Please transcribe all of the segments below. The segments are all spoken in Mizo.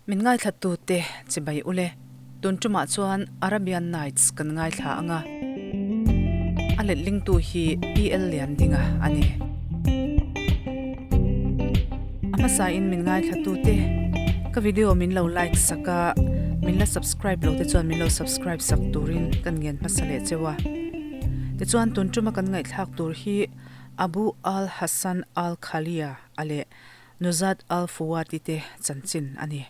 Min ngaithlatute chibai ule. Tun tumah chuan Arabian Nights kan ngaithla ang a, a letlingtu hi PL Liandinga a ni. A hmasain min ngaithlatute ka video min lo like sak a, min la subscribe lo te chuan min lo subscribe sak turin kan ngen hmasa leh cheu a. Tichuan tun tuma kan ngaihthlak tur hi Abu Al Hassan Al Khalia a leh Nuzhat Al Fuwati te chanchin a ni.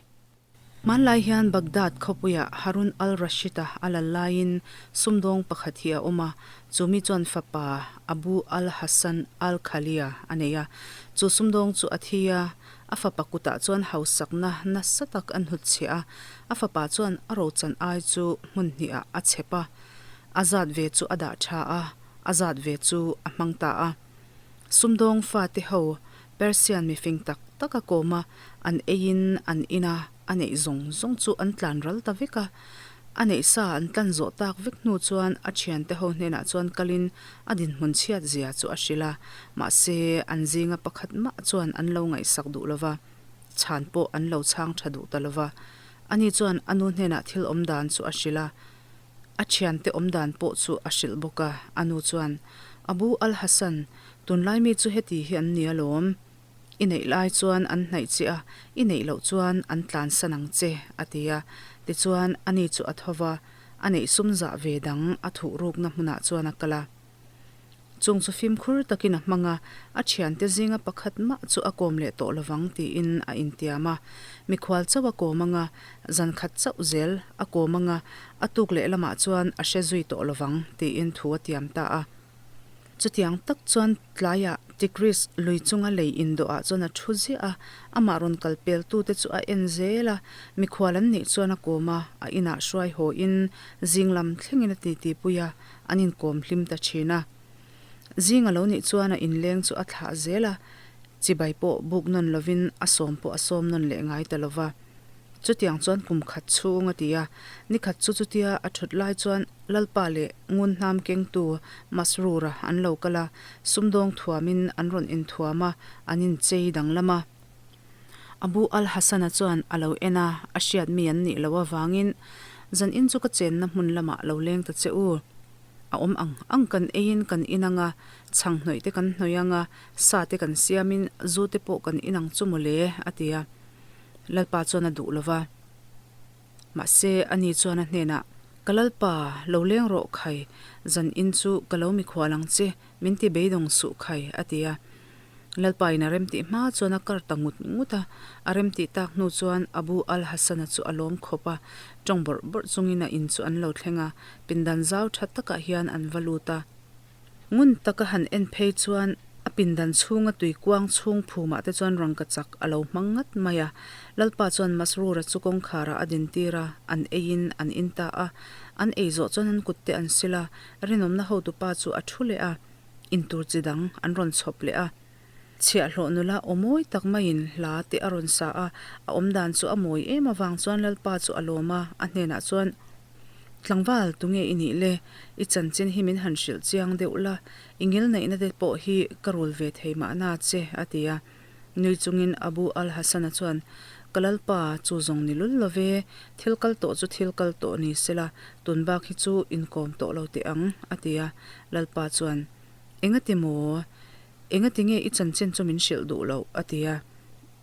Hmanlai hian Baghdad khawpuiah Harun al-Rashid-a a lal laiin sumdawng pakhat hi a awm a, chu mi chuan fapa Abu al-Hasan al-Khalia a nei a. Chu sumdawng chu a thi a, a fapa kutah chuan hausakna nasa tak an hnutchhiah a, a fapa chuan a rochan ai chu hmun hnihah a chhep a, a zat ve chu a dah tha a, a zat ve chu a hmang ta a. Sumdawng fate ho Persian mifing tak tak a kawm a, an eiin an in a, a neih zawng zawng chu an tlan ral ta vek a. A neih sa an tlan zawh tak vek hnu chuan a thiante ho hnenah chuan kalin a dinhmun chhiat zia chu a hrilh a, mahse an zinga pakhat mah chuan an lo ngaihsak duh lo va, chhan pawh an lo chhang tha duh ta lo va. Ani chuan a nu hnenah thil awm dan chu a hrilh a, A thiante awm dan pawh chu a hrilh bawk a, a nu chuan, Abu al-Hasan, tunlai mi chu heti hi an ni alawm. I neih lai chuan an hnaih che a, i neih loh chuan an tlansan ang che, a ti a. Tichuan, ani chu a tho va, a neih sum zah ve dang a thuh rukna hmunah chuan a kal a. Chung chu fimkhur takin a hmang a, a thiante zinga pakhat mah chu a kawm leh tawh lovang tiin a intiam a. Mikhual chauh a kawm ang a, zan khat chauh zel a kawm ang a, a tuk leh lamah chuan a hre zui tawh lovang tiin thu a tiam ta a. Chutiang tak chuan tlaiah Tigris lui chunga lei indawhah chuan a thu ziah a, amah rawn kal peltute chu a en zel a, mikhual an nih chuan a kawm a, a inah hruai hawiin zing lam thlengin a titipui a. An inkawm hlim ta thin a. Zing a lo nih chuan a inleng chu a thlah zel a, chibai pawh buk nawn lovin a sawm pawh a sawm nawn leh ngai ta lova. Chutiang chuan kum khat chhung a ti a, ni khat chu chutia a thut lai chuan Lalpa leh Ngunhnam kengtu Masrura an lo kal a, sumdawng thuamin an rawn inthuam a, an inchei danglam a. Abu al-Hasan-a chuan a lo en a, a hriat mi an nih loh avangin, Zan in chu ka chenna hmun lamah lo leng ta che u. A awm ang ang kan eiin kan in ang a, chhang hnawih te kan hnawih ang a, sa te kan siamin zu te pawh kan in ang chu mawle, a ti a. Lalpa chuan a duh lo va. Mahse, ani chuan a hnenah, Ka Lalpa, lo leng rawh khai, zan in chu ka lo mikhual ang che, min ti beidawng suh khai, a ti a. Lalpa in a remtih hma chuan a kar ta ngut ngut a, a remtih tak hnu chuan Abu al-Hasan-a chu a lawm khawp a, tawng bawrh bawrh chungin a in chu an lo thleng a, pindan zau tha takah hian an va lut a. Ngun taka han en phei chuan a pindan chhunga tui kuang chhung phumah te chuan rangka chak a lo hmang ngat mai a. Lalpa chuan Masrura chu kawngkharah a dintir a, an eiin an in ta a, an ei zawh chuan an kut te an sil a, rinawmna hotupa chu a thu leh a. Intur chi dang an rawn chhawp leh a. Chhiahhlawh nula aw mawi tak maiin hla te a rawn sa a, a awmdan chu a mawi em avang chuan Lalpa chu a lawm a, a hnenah chuan, Tlangval, tunge i nih le? I chanchin hi min han hrilh chiang deuh la, i ngilneihna te pawh hi ka rul ve thei mahna che, a ti a. Nui chungin Abu al-Hasan-a chuan, Ka Lalpa, chu zawng ni lul lo ve, thil kal tawh chu thil kal tawh ni sela, tun bak hi chu inkawm tawh lo teh ang, a ti a. Lalpa chuan, Engati maw? Engati nge i chanchin chu min hrilh duh loh? a ti a.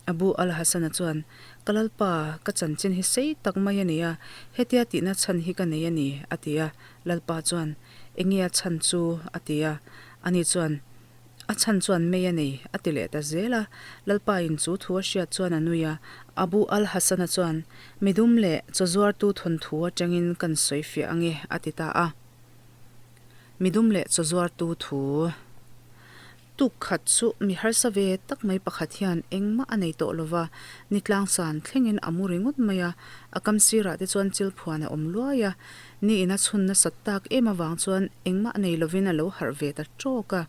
Abu al-Hasan-a chuan, Ka Lalpa, ka chanchin hi sei tak mai a ni a, hetia tihna chhan hi ka nei a ni, a ti a. Lalpa chuan, Enge a chhan chu? a ti a. Ani chuan, A chhan chuan mei a nei, a ti leh ta zel a. Lalpa in chu thu a hriat chuan a nui a. Abu al-Hasan-a chuan, Midum leh chawzuartu thawnthu atangin kan sawi fiah ange, a ti ta a. Midum leh chawzuartu thu. Tuk khat chu mi harsa ve tak mai pakhat hian engmah a nei tawh lova, ni tlangsan thlengin a mu ringawt mai a. A kam sirah te chuan chilphuan a awm luai a. Ni in a chhun nasat tak em avang chuan engmah nei lovin a lo harh ve ta tawk a.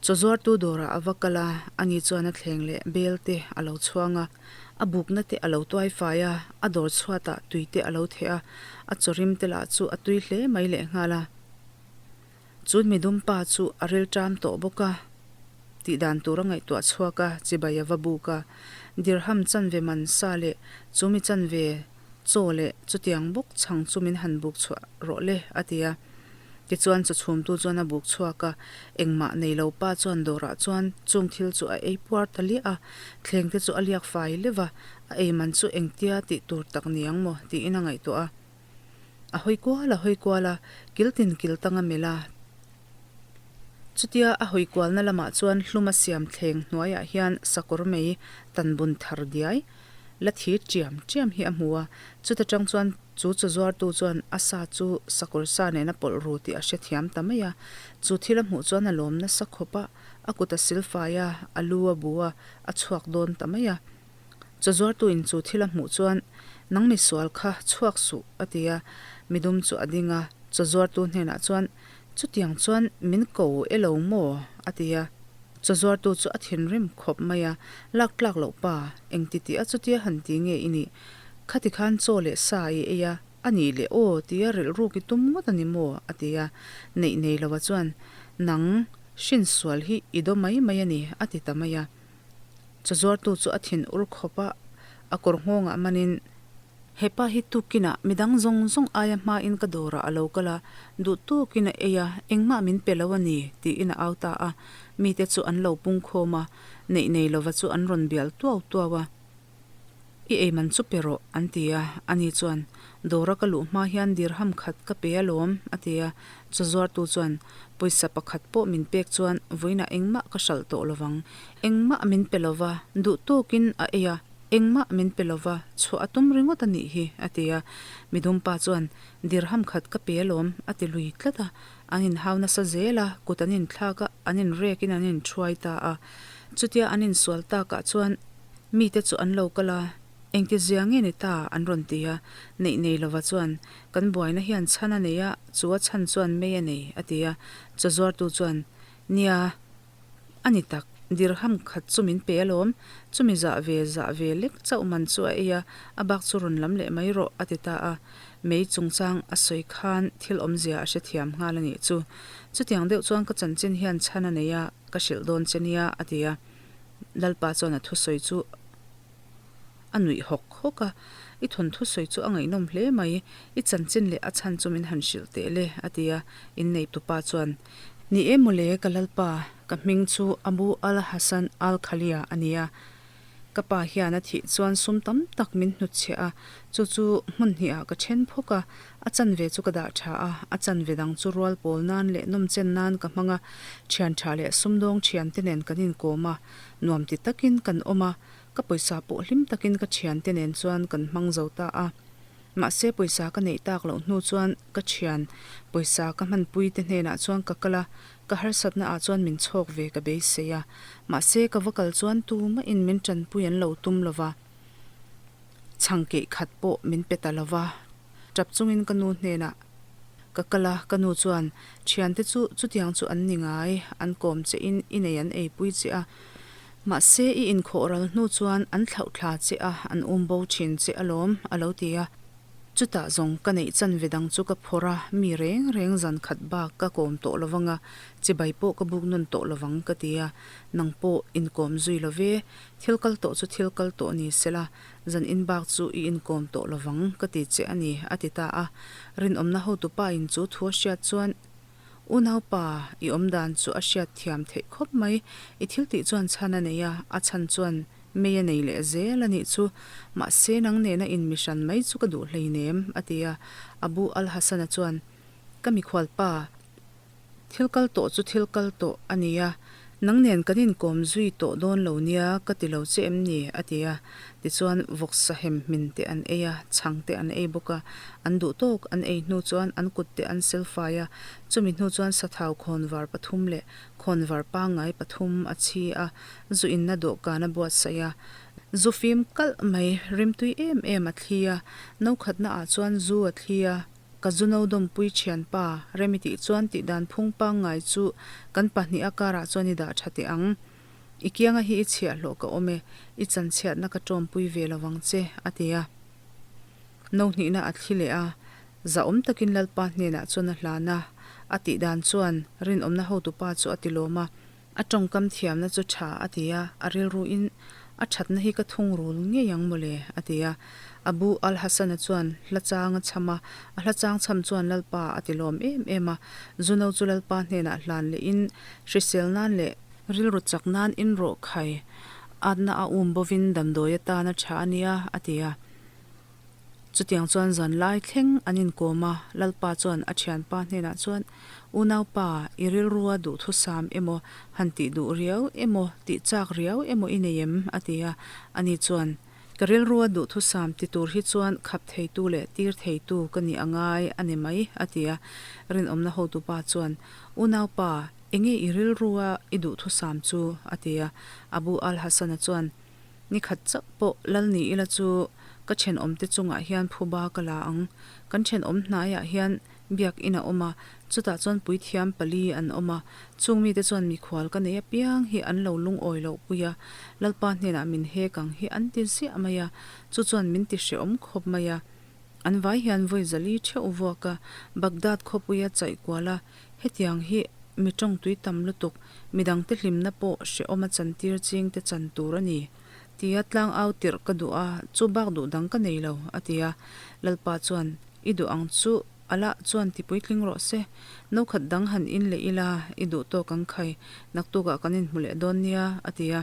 Chaw zuartu dawrah a va kal a, ani chuan a thleng leh bel te a lo chhuang a, a bukna te a lo tuai fai a, a dawr chhuatah tui te a lo theh a, a chaw rim te lah chu a tui hle mai lehnghal a. Chun midum pa chu a rilṭam tawh bawk a, tih dan tur a ngaihtuah chhuak a, chibai a va buk a. Dirham chanve man sa leh chu mi chanve chaw leh chutiang bawk chhang chu min han buk chhuah rawh le, a ti a. Tichuan chaw chhumtu chuan a buk chhuak a, engmah nei lo pa chuan dawrah chuan chung thil chu a ei puar ta liah a, thleng te chu a liak fai leuh a, a ei man chu engtia tih tur tak ni ang maw tiin a ngaihtuah a. A hawi kual a hawi kual a, kil tin kil tang a melh a. Chutia a hawi kualna lamah chuan hlum a siam thleng hnuaiah hian sakawr mei tan bun thar diai la thi chiam chiam hi a hmu a, chuta tang chuan chu chaw zuartu chuan a sa chu sakawr sa nen a pawlh ru tih a hrethiam ta mai a. Chu thil a hmuh chuan a lawm nasa khawp a, a kut a silfai a, a lu a bu a, a chhuak dawn ta mai a. Chaw zuartuin chu thil a hmuh chuan, Nang misual kha chhuak suh, a ti a. Midum chu a ding a, chaw zuartu hnenah chuan, Chutiang chuan min ko e lo maw? a ti a. Chaw zuartu chu a thinrim khawp mai a, Lak tlak loh pa, engti tih a chutia han ti nge i nih? Khati khan chaw leh sa i ei a, a nih leh aw tia rilruk i tum ngawt a ni maw? a ti a. Neih nei lova chuan, Nang hrinsual hi i daw mai mai a ni, a ti ta mai a. Chaw zuartu chu a thin ur khawp a, a kawr nghawngah manin, He pa hi tukinah midang zawng zawng aia hmain ka dawrah a lo kal a, duh tawkin a ei a, engmah min pe lo a ni, tiin a au ta a. Mite chu an lo pung khawm a, neih nei lova chu an rawn bial tuau tuau a. I ei man chu pe rawh, an ti a. Ani chuan, Dawra ka luh hma hian dirham khat ka pe alawm, a ti a. Chaw zuartu chuan, Pawisa pakhat pawh min pek chuan vawiinah engmah ka hralh tawh lovang. Engmah min pe lova, duh tawkin a ei a, engmah min pe lova, chhuah a tum ringawt a nih hi, a ti a. Midumpa chuan, Dirham khat ka pe alawm, a ti lui tlat a. An inhau nasa zel a, kut an inthlak a, an inrekin an inthuai ta a. Chutia an insual takah chuan mite chu an lo kal a, Engti zia nge ni ta? an rawn ti a. Neih nei lova chuan, Kan buaina hian chhan a nei a, chu a chhan chuan mei a nei, a ti a. Chaw zuartu chuan, Nia, a ni tak, dirham khat chu min pe alawm, chumi zah ve zah ve lek chauh man chu a ei a, a bak chu rawn lam leh mai rawh, a ti ta a. Mei chungchang a sawi khan thil awmzia a hrethiam nghal a nih chu. Chutiang deuh chuan ka chanchin hian chhan a nei a, ka hrilh dawn che nia, a ti a. Lalpa chuan a thusawi chu a nuih hawk hawk a, I thawn thusawi chu a ngaihnawm hle mai, i chanchin leh a chhan chu min han hrilh teh le, a ti a. Inneihtupa chuan, Ni e mawle, ka Lalpa, ka hming chu Abu al-Hasan al-Khalia a ni a. Ka pa hian a thih chuan sum tam tak min hnutchhiah a, chu chu hmun hnihah ka then phawk a, a chanve chu ka dah tha a, a chanve dang chu rual pawl nan leh nawmchen nan ka hmang a, thian tha leh sumdawng thiante nen kan inkawm a, nuam ti takin kan awm a, ka pawisa pawh hlim takin ka thiante nen chuan kan hmang zo ta a. Mahse pawisa ka neih tak loh hnu chuan ka thian pawisa ka hmanpui te hnenah chuan ka kal a, Ka harsatna ah chuan min chhawk ve ka beisei a, mahse ka va kal chuan tumah in min tanpui an lo tum lova, chhang keih khat pawh min pe ta lova, tap chungin ka nu hnenah ka kal a, ka nu chuan thiante chu chutiang chu an ni ngai, an kawm che in i nei an eipui che a, mahse i inkhawh ral hnu chuan an thlauh thla che a, an um bo thin che alawm a lo ti a. Chutah zawng ka neih chanve dang chu ka phawrh a, mi reng reng zan khat bak ka kawm tawh lo vang a, chibai pawh ka buk nawn tawh lo vang ka ti a, nang pawh inkawm zui lo ve, thil kal tawh chu thil kal tawh ni sela, zan in bak chu i inkawm tawh lo vang ka ti che a ni, a ti ta a. Rinawmna hotupa in chu thu a hriat chuan, Unaupa, i awm dan chu a hriat thiam theih khawp mai. I thil tih chuan chhan a nei a, a chhan chuan mei a nei leh zel a nih chu. Mahse, nang nena in mi hran mai chu ka duh hleinem, a ti a. Abu al-Hasan-a chuan, Ka mikhualpa, thil kal tawh chu thil kal tawh a ni a, nang nen kan inkawm zui tawh dawn lo nia ka ti lo che em ni? a ti a. Tichuan, vawksa hem hmin te an ei a, chhang te an ei bawk a. An duh tawk an ei hnu chuan an kut te an sel fai a, chumi hnu chuan sathau khawnvar pathum leh khawnvar pangngai pathum a chhi a, zu inna dawhkan a buatsaih a. Zu fim kalh mai, rimtui em em a thli a, no khatna ah chuan zu a thli a. Ka zu no dawmpui thianpa, Remi tih chuan tihdan phung pangngai chu kan pahnih a karah chuan i dah tha teh ang. I kianga hi i chhiahhlawh ka awm e, i chanchhiatna ka tawmpui ve lo vang che, a ti a. No hnihna a thli leh a, zahawm takin Lalpa hnenah chuan a hlan a, a tih dan chuan rinawmna hotupa chu a ti lawm a, a tawngkam thiamna chu tha a ti a, a rilruin A thatna hi ka thungrul ngei ang mawle, a ti a. Abu al-Hasan-a chuan hla chang a chham a, a hla chang chham chuan Lalpa a ti lawm em em a. Zuno chu Lalpa hnenah hlan lehin hrisel nan leh rilru chak nan in rawh khai atna a um bovin damdawi atan a tha a nia, a ti a. Chutiang chuan zan lai thleng an inkawm a, Lalpa chuan a thianpa hnenah chuan, Unaupa, i rilrua duhthusam emaw, han tih duh riau emaw, tih chak riau emaw i nei em? a ti a. Ani chuan, Ka rilrua duhthusam ti tur hi chuan khap theitu leh tir theitu ka nih a ngai a ni mai, a ti a. Rinawmna hotupa chuan, Unaupa, enge i rilrua i duhthusam chu? a ti a. Abu al-Hasan-a chuan, Ni khat chauh pawh lal ni ila chu ka thenawmte chungah hian phuba ka la ang. Kan thenawm hnaiah hian biak in a awm a, chutah chuan puithiam pali an awm a. Chung mite chuan mikhual ka nei apiang hi an lo lungawi loh pui a, Lalpa hnenah min hek ang hi an ti ziah mai a, chu chuan min ti hrehawm khawp mai a. An vai hian vawi zali theuh vuak a, Baghdad khawpuia chaih kual a, hetiang hi mi tawngtui tam lutuk, midangte hlimna pawh hrehawm a chantir chingte chan tur a ni, tia tlang au tirh ka duh a, chu bak duh dang ka nei lo, a ti a. Lalpa chuan, I duh ang chu, Allah chuan ti puitling rawh se, no khat dang han in leh ila, i duh tawk ang khai, naktukah kan inhmu leh dawn nia, a ti a.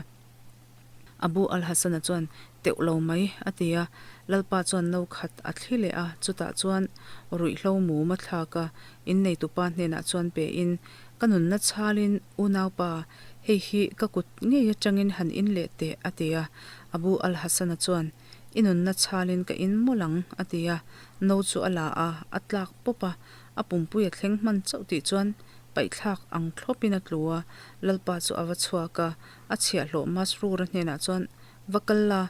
Abu al-Hasan-a chuan, Teuh lo mai, a ti a. Lalpa chuan no khat a thli leh a, chutah chuan ruihhlo mum a thlak a, inneitupa hnenah chuan pein, Ka nunna chhalin, unaupa, hei hi ka kut ngei atangin han in leh teh, a ti a. Abu al-Hasan-a chuan, I nunna chhalin ka in mawlh ang, a ti a. No chu a la a, a tlak pawp a, a pumpui a thleng hman chauh tih chuan paihthlak ang thlawpin a tlu a, Lalpa chu a va chhuak a, A chhiahhlawh Masrura hnenah chuan, Va kal la,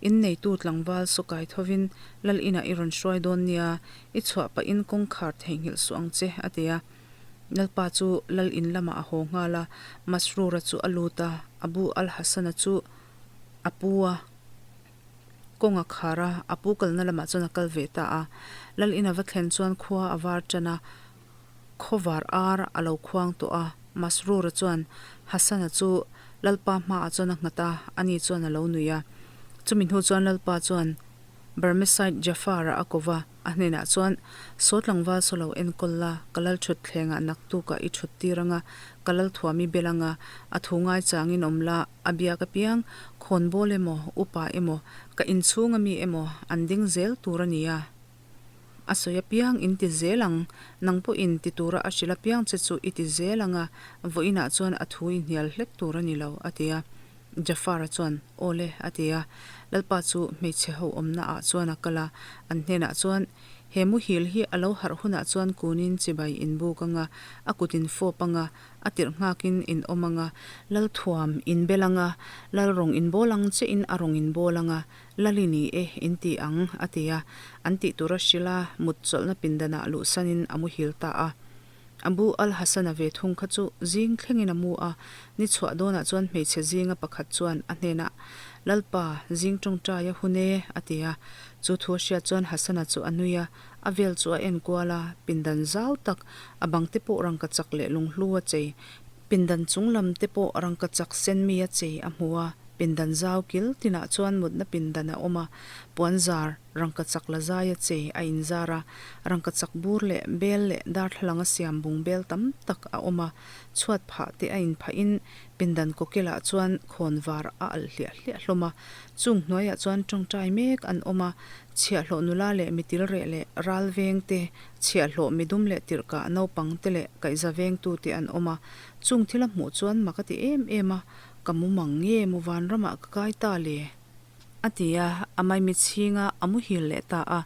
in neitu tlangval sawkai thovin lal inah i rawn hruai dawn nia, i chhuah pahin kawngkhar theihnghilh suh ang che, a ti a. Lalpa chu lal in lamah a haw nghal a, Masrura chu a lut a, Abu al-Hasan-a chu a pu a, kawng a khar a, a pu kalna lamah chuan a kal ve ta a. Lal in a va thlen chuan khua a var tan a. Khawvar ar a lo khuang tawh a, Masrura chuan Hasan-a chu Lalpa hmaah chuan a nghat a, ani chuan a lo nui a. Chumi hnu chuan Lalpa chuan Barmecide Jafar-a a ko va, a hnenah chuan, Saw tlangval saw lo enkawl la, ka lal thut thlengah naktukah i thut tir anga, ka lal thuam i bel anga, a thu ngaichangin awm la, a biak apiang, khawnbawl emaw, upa emaw, ka inchhung ami emaw, an ding zel tur a ni a. A sawi apiang in ti zel ang, nang pawhin ti tura a hrilh apiang che chu i ti zel ang a, vawiinah chuan a thu i hnial hlek tur a ni lo, a ti a. Jafar-a chuan, Aw le, a ti a. Lalpa chu hmeichhe ho awmna ah chuan a kal a, an hnenah chuan, He muhil hi a lo harh hunah chuan kunin chibai in buk ang a, a kut in fawp ang a, a tirh nghakin in awm ang a, lalthuam in bel ang a, lal rawng in bawl ang chiahin a rawng in bawl ang a, Lali ni e, in ti ang, a ti a. An tih tur a hrilh a, mut chawlhna pindanah luhsanin a muhil ta a. Abu al-Hasan-a ve thung kha chu zing thlengin a mu a, ni chhuah dawnah chuan hmeichhe zinga pakhat chuan a hnenah, Lalpa, zing tawngtai a hun e, a ti a. Chu thu a hriat chuan Hasan-a chu a nui a, a vel chu a en kual a, pindan zau tak, a bangte pawh rangkachak leh lunghlu a chei, Pindan chung lam te pawh rangkachak sen mi a chei a hmu a, pindan zau kil tinah chuan mutna pindan a awm a, puanzar rangkachak la zai a chei a inzar a, rangkachak bur leh bel leh darthlalang a siam bung bel tam tak a awm a, chhuat phah te a inphahin pindan kawkilah chuan khawn var a alh hliah hliah hlawm a, chung hnuaiah chuan tawngtai mek an awm a, chhiahhlawh nula leh mitilreh leh ral veng te Chhiahhlawh midum leh tirhkah naupang te leh kaihza vengtu te an awm a, chung thil a hmuh chuan mak a ti em em a, Ka mu mang nge mu vanramah ka kai ta le? A ti a, a maimichhinga a muhil leh ta a,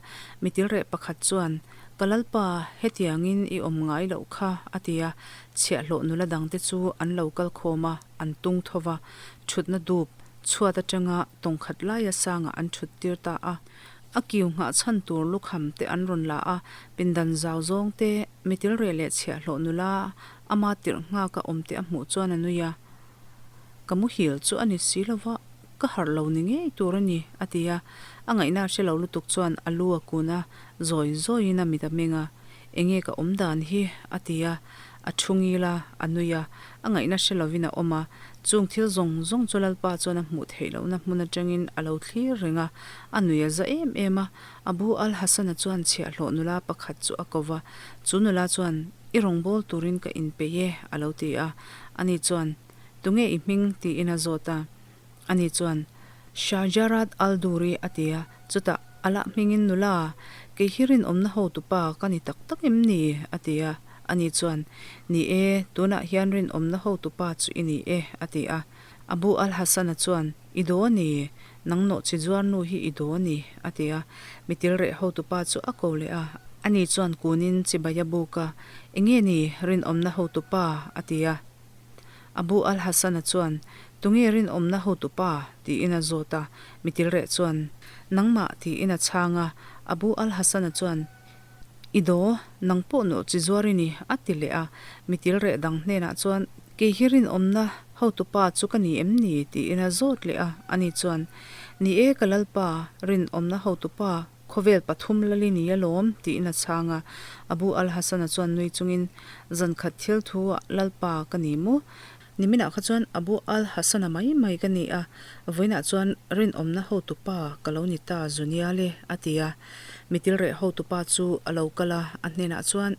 mitilreh pakhat chuan, Ka Lalpa, hetiangin i awm ngai loh kha, a ti a, chhiahhlawh nula dangte chu an lo kal khawm a, an tung tho va, thutna dup chhuat atanga tawngkhat laia sangah an thut tir ta a. A kiu nghah chhan tur lukham te an rawn la a, pindan zau zawng te, mitil reh leh chhiahhlawh nula ama tirh nghak a awm te a hmuh chuan a nui a. Ka muhil chu a ni si lo va, ka harh lo ni ngei tur a ni, a ti a. A ngaihna a hre lo lutuk chuan a lu a kun a, zawi zawiin a mit a meng a. Enge ka awm dan hi? a ti a. A thu ngil a, a nui a. A ngaihna hre lovin a awm a. Chung thil zawng zawng chu Lalpa chuan a hmuh theih lohna hmun atangin a lo thlir reng a, a nui a za em em a. Abu al-Hasan-a chuan chhiahhlawh nula pakhat chu a ko va, chu nula chuan, I rawngbâwl turin ka inpeih e, a lo ti a. Ani chuan, Tunge i hming? tiin a zawt a. Ani chuan, Shajarat al-Duri a ti a. Chutah, Allah hmingin nula, kei hi rinawmna hotupa ka ni tak tak em ni? a ti a. Ani chuan, Ni e, tunah hian rinawmna hotupa chu i ni e, a ti a. Abu al-Hasan-a chuan, I daw ni, nang nawh chi zuar nu hi i daw ni, a ti a. Mitil reh hotupa chu a ko leh a. Ani chuan kunin chibai a buk a, Enge ni, rinawmna hotupa? a ti a. Abu al-Hasan-a chuan, Tunge rinawmna hotupa? tiin a zawt a. Mitil reh chuan, Nangmah, tiin a chhang a. Abu al-Hasan-a chuan, I daw, nang pawh nawh chi zuar i ni, a ti leh a. Mitil reh dang hnenah chuan, Kei hi rinawmna hotupa chu ka ni em ni? tiin a zawt leh a. Ani chuan, Ni e, ka lalpa, rinawmna hotupa, Khawvel pathum lal i ni alawm, tiin a chhang a. Abu al-Hasan-a chuan nui chungin, Zankhat thil thu ah lalpa ka ni maw? Niminah kha chuan Abu al-Hasan-a mai mai ka ni a, vawiinah chuan rinawmna hotupa ka lo ni ta Zunial e, a ti a. Mitil reh hotupa chu a lo kal a, a hnenah chuan,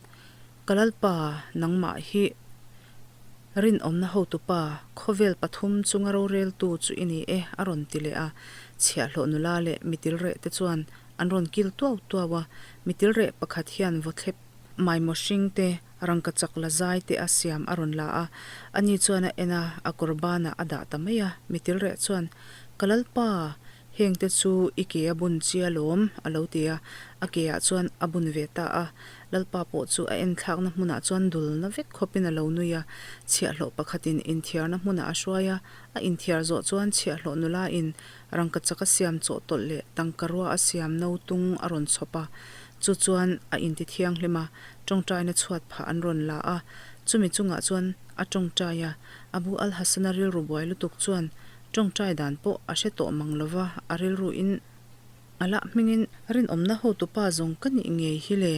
Ka lalpa, nangmah hi Rinawmna hotupa, khawvel pathum chunga roreltu chu i ni e, a rawn ti leh a. Chhiahhlawh nula leh mitil reh te chuan an rawn kil tuau tuau a. Mitil reh pakhat hian vawthlep maimaw hring te, rangkachak la zai te a siam a rawn la a. Ani chuan a en a, a kawr banah a dah ta mai a. Mitil reh chuan, Ka lalpa, hengte chu i ke a bun chi alawm, a lo ti a. A ke ah chuan a bun ve ta a. Lalpa pawh chu a enthlakna hmunah chuan dulna vek khawpin a lo nui a, chhiahhlawh pakhatin inthiarna hmunah a hruai a, a inthiar zawh chuan chhiahhlawh nulain rangkachak a siam chawhtawlh leh tangkarua a siam no tung a rawn chhawp a, chu chuan a inti thianghlim a, tawngtaina chhuat phah an rawn la a, chumi chungah chuan a tawngtai a, Abu al-Hasan-a rilru buai lutuk chuan tawngtai dan pawh a hre tawh mang lova, a rilruin. A lah hmingin rinawmna hotupa zawng ka nih ngei hi le,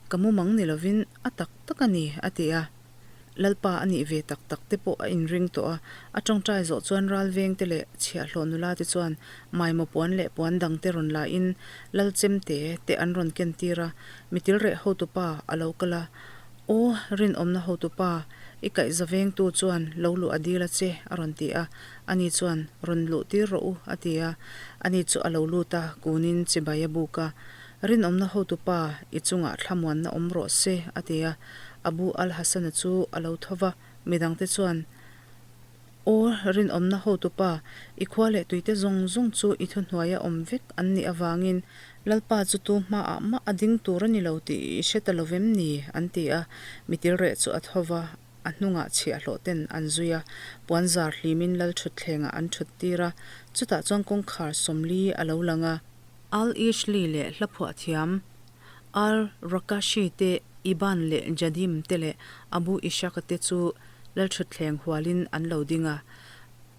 ka mumang ni lovin a tak tak a ni, a ti a. Lalpa a nih ve tak tak te pawh a inring tawh a, a tawngtai zawh chuan ralveng te leh chhiahhlawh nula te chuan maimaw puan leh puan dang te rawn la in Lalchemte te an rawn ken tir a, mitil reh hotupa a lo kal a, Aw, rinawmna hotupa, i kaihza vengtu chuan lo luh a dil a che, a rawn ti a. Ani chuan, Rawn luh tir rawh u, a ti a. Ani chu a lo lut a, kunin chibai a buk a. Rinawmna hotupa, i chungah thlamuanna awm rawh se, a ti a. Abu al-Hasan-a chu a lo tho va, midangte chuan, Aw, rinawmna hotupa, i khua leh tuite zawng zawng chu i thuhnuaia awm vek an nih avangin Lalpa chu tu hmaah mah a ding tur a ni lo tih i hre ta lo vem ni? an ti a. Mitil reh chu a tho va, a hnungah chhiahhlawh ten an zui a, puanzar hlimin lal thutthlengah an thut tir a, chutah chuan kawngkhar 40 a lo lang a. Al-Ishli leh hlaphuah thiam Al-Rakashi te, Iban leh Jadim te leh Abu Ishaq-a te chu Lalṭhutthleng hualin an lo ding a,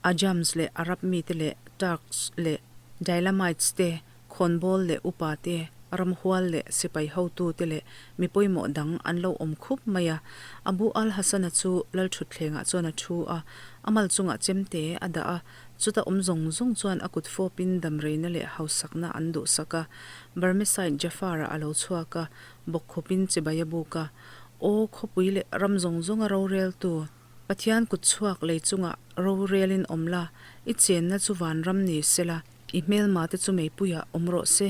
Ajams leh Arab mite leh Turks leh Dailamites te, khawnbawl leh upa te, ramhual leh sipai hotute leh mi pawimawh dang an lo awm khup mai a. Abu al-Hasan-a chu Lalṭhutthlengah chuan a ṭhu a, a mal chungah chemte a dah a, chuta awm zawng zawng chuan a kut fawpin damreina leh hausakna an duhsak a. Barmecide Jafar-a a lo chhuak a, bawkkhupin chibai a buk a, Aw khawpui leh ram zawng zawnga roreltu, Pathian kut chhuak lei chungah rorelin awm la, i chenna chu vanram ni sela, i hmelma te chu meipuiah awm rawh se,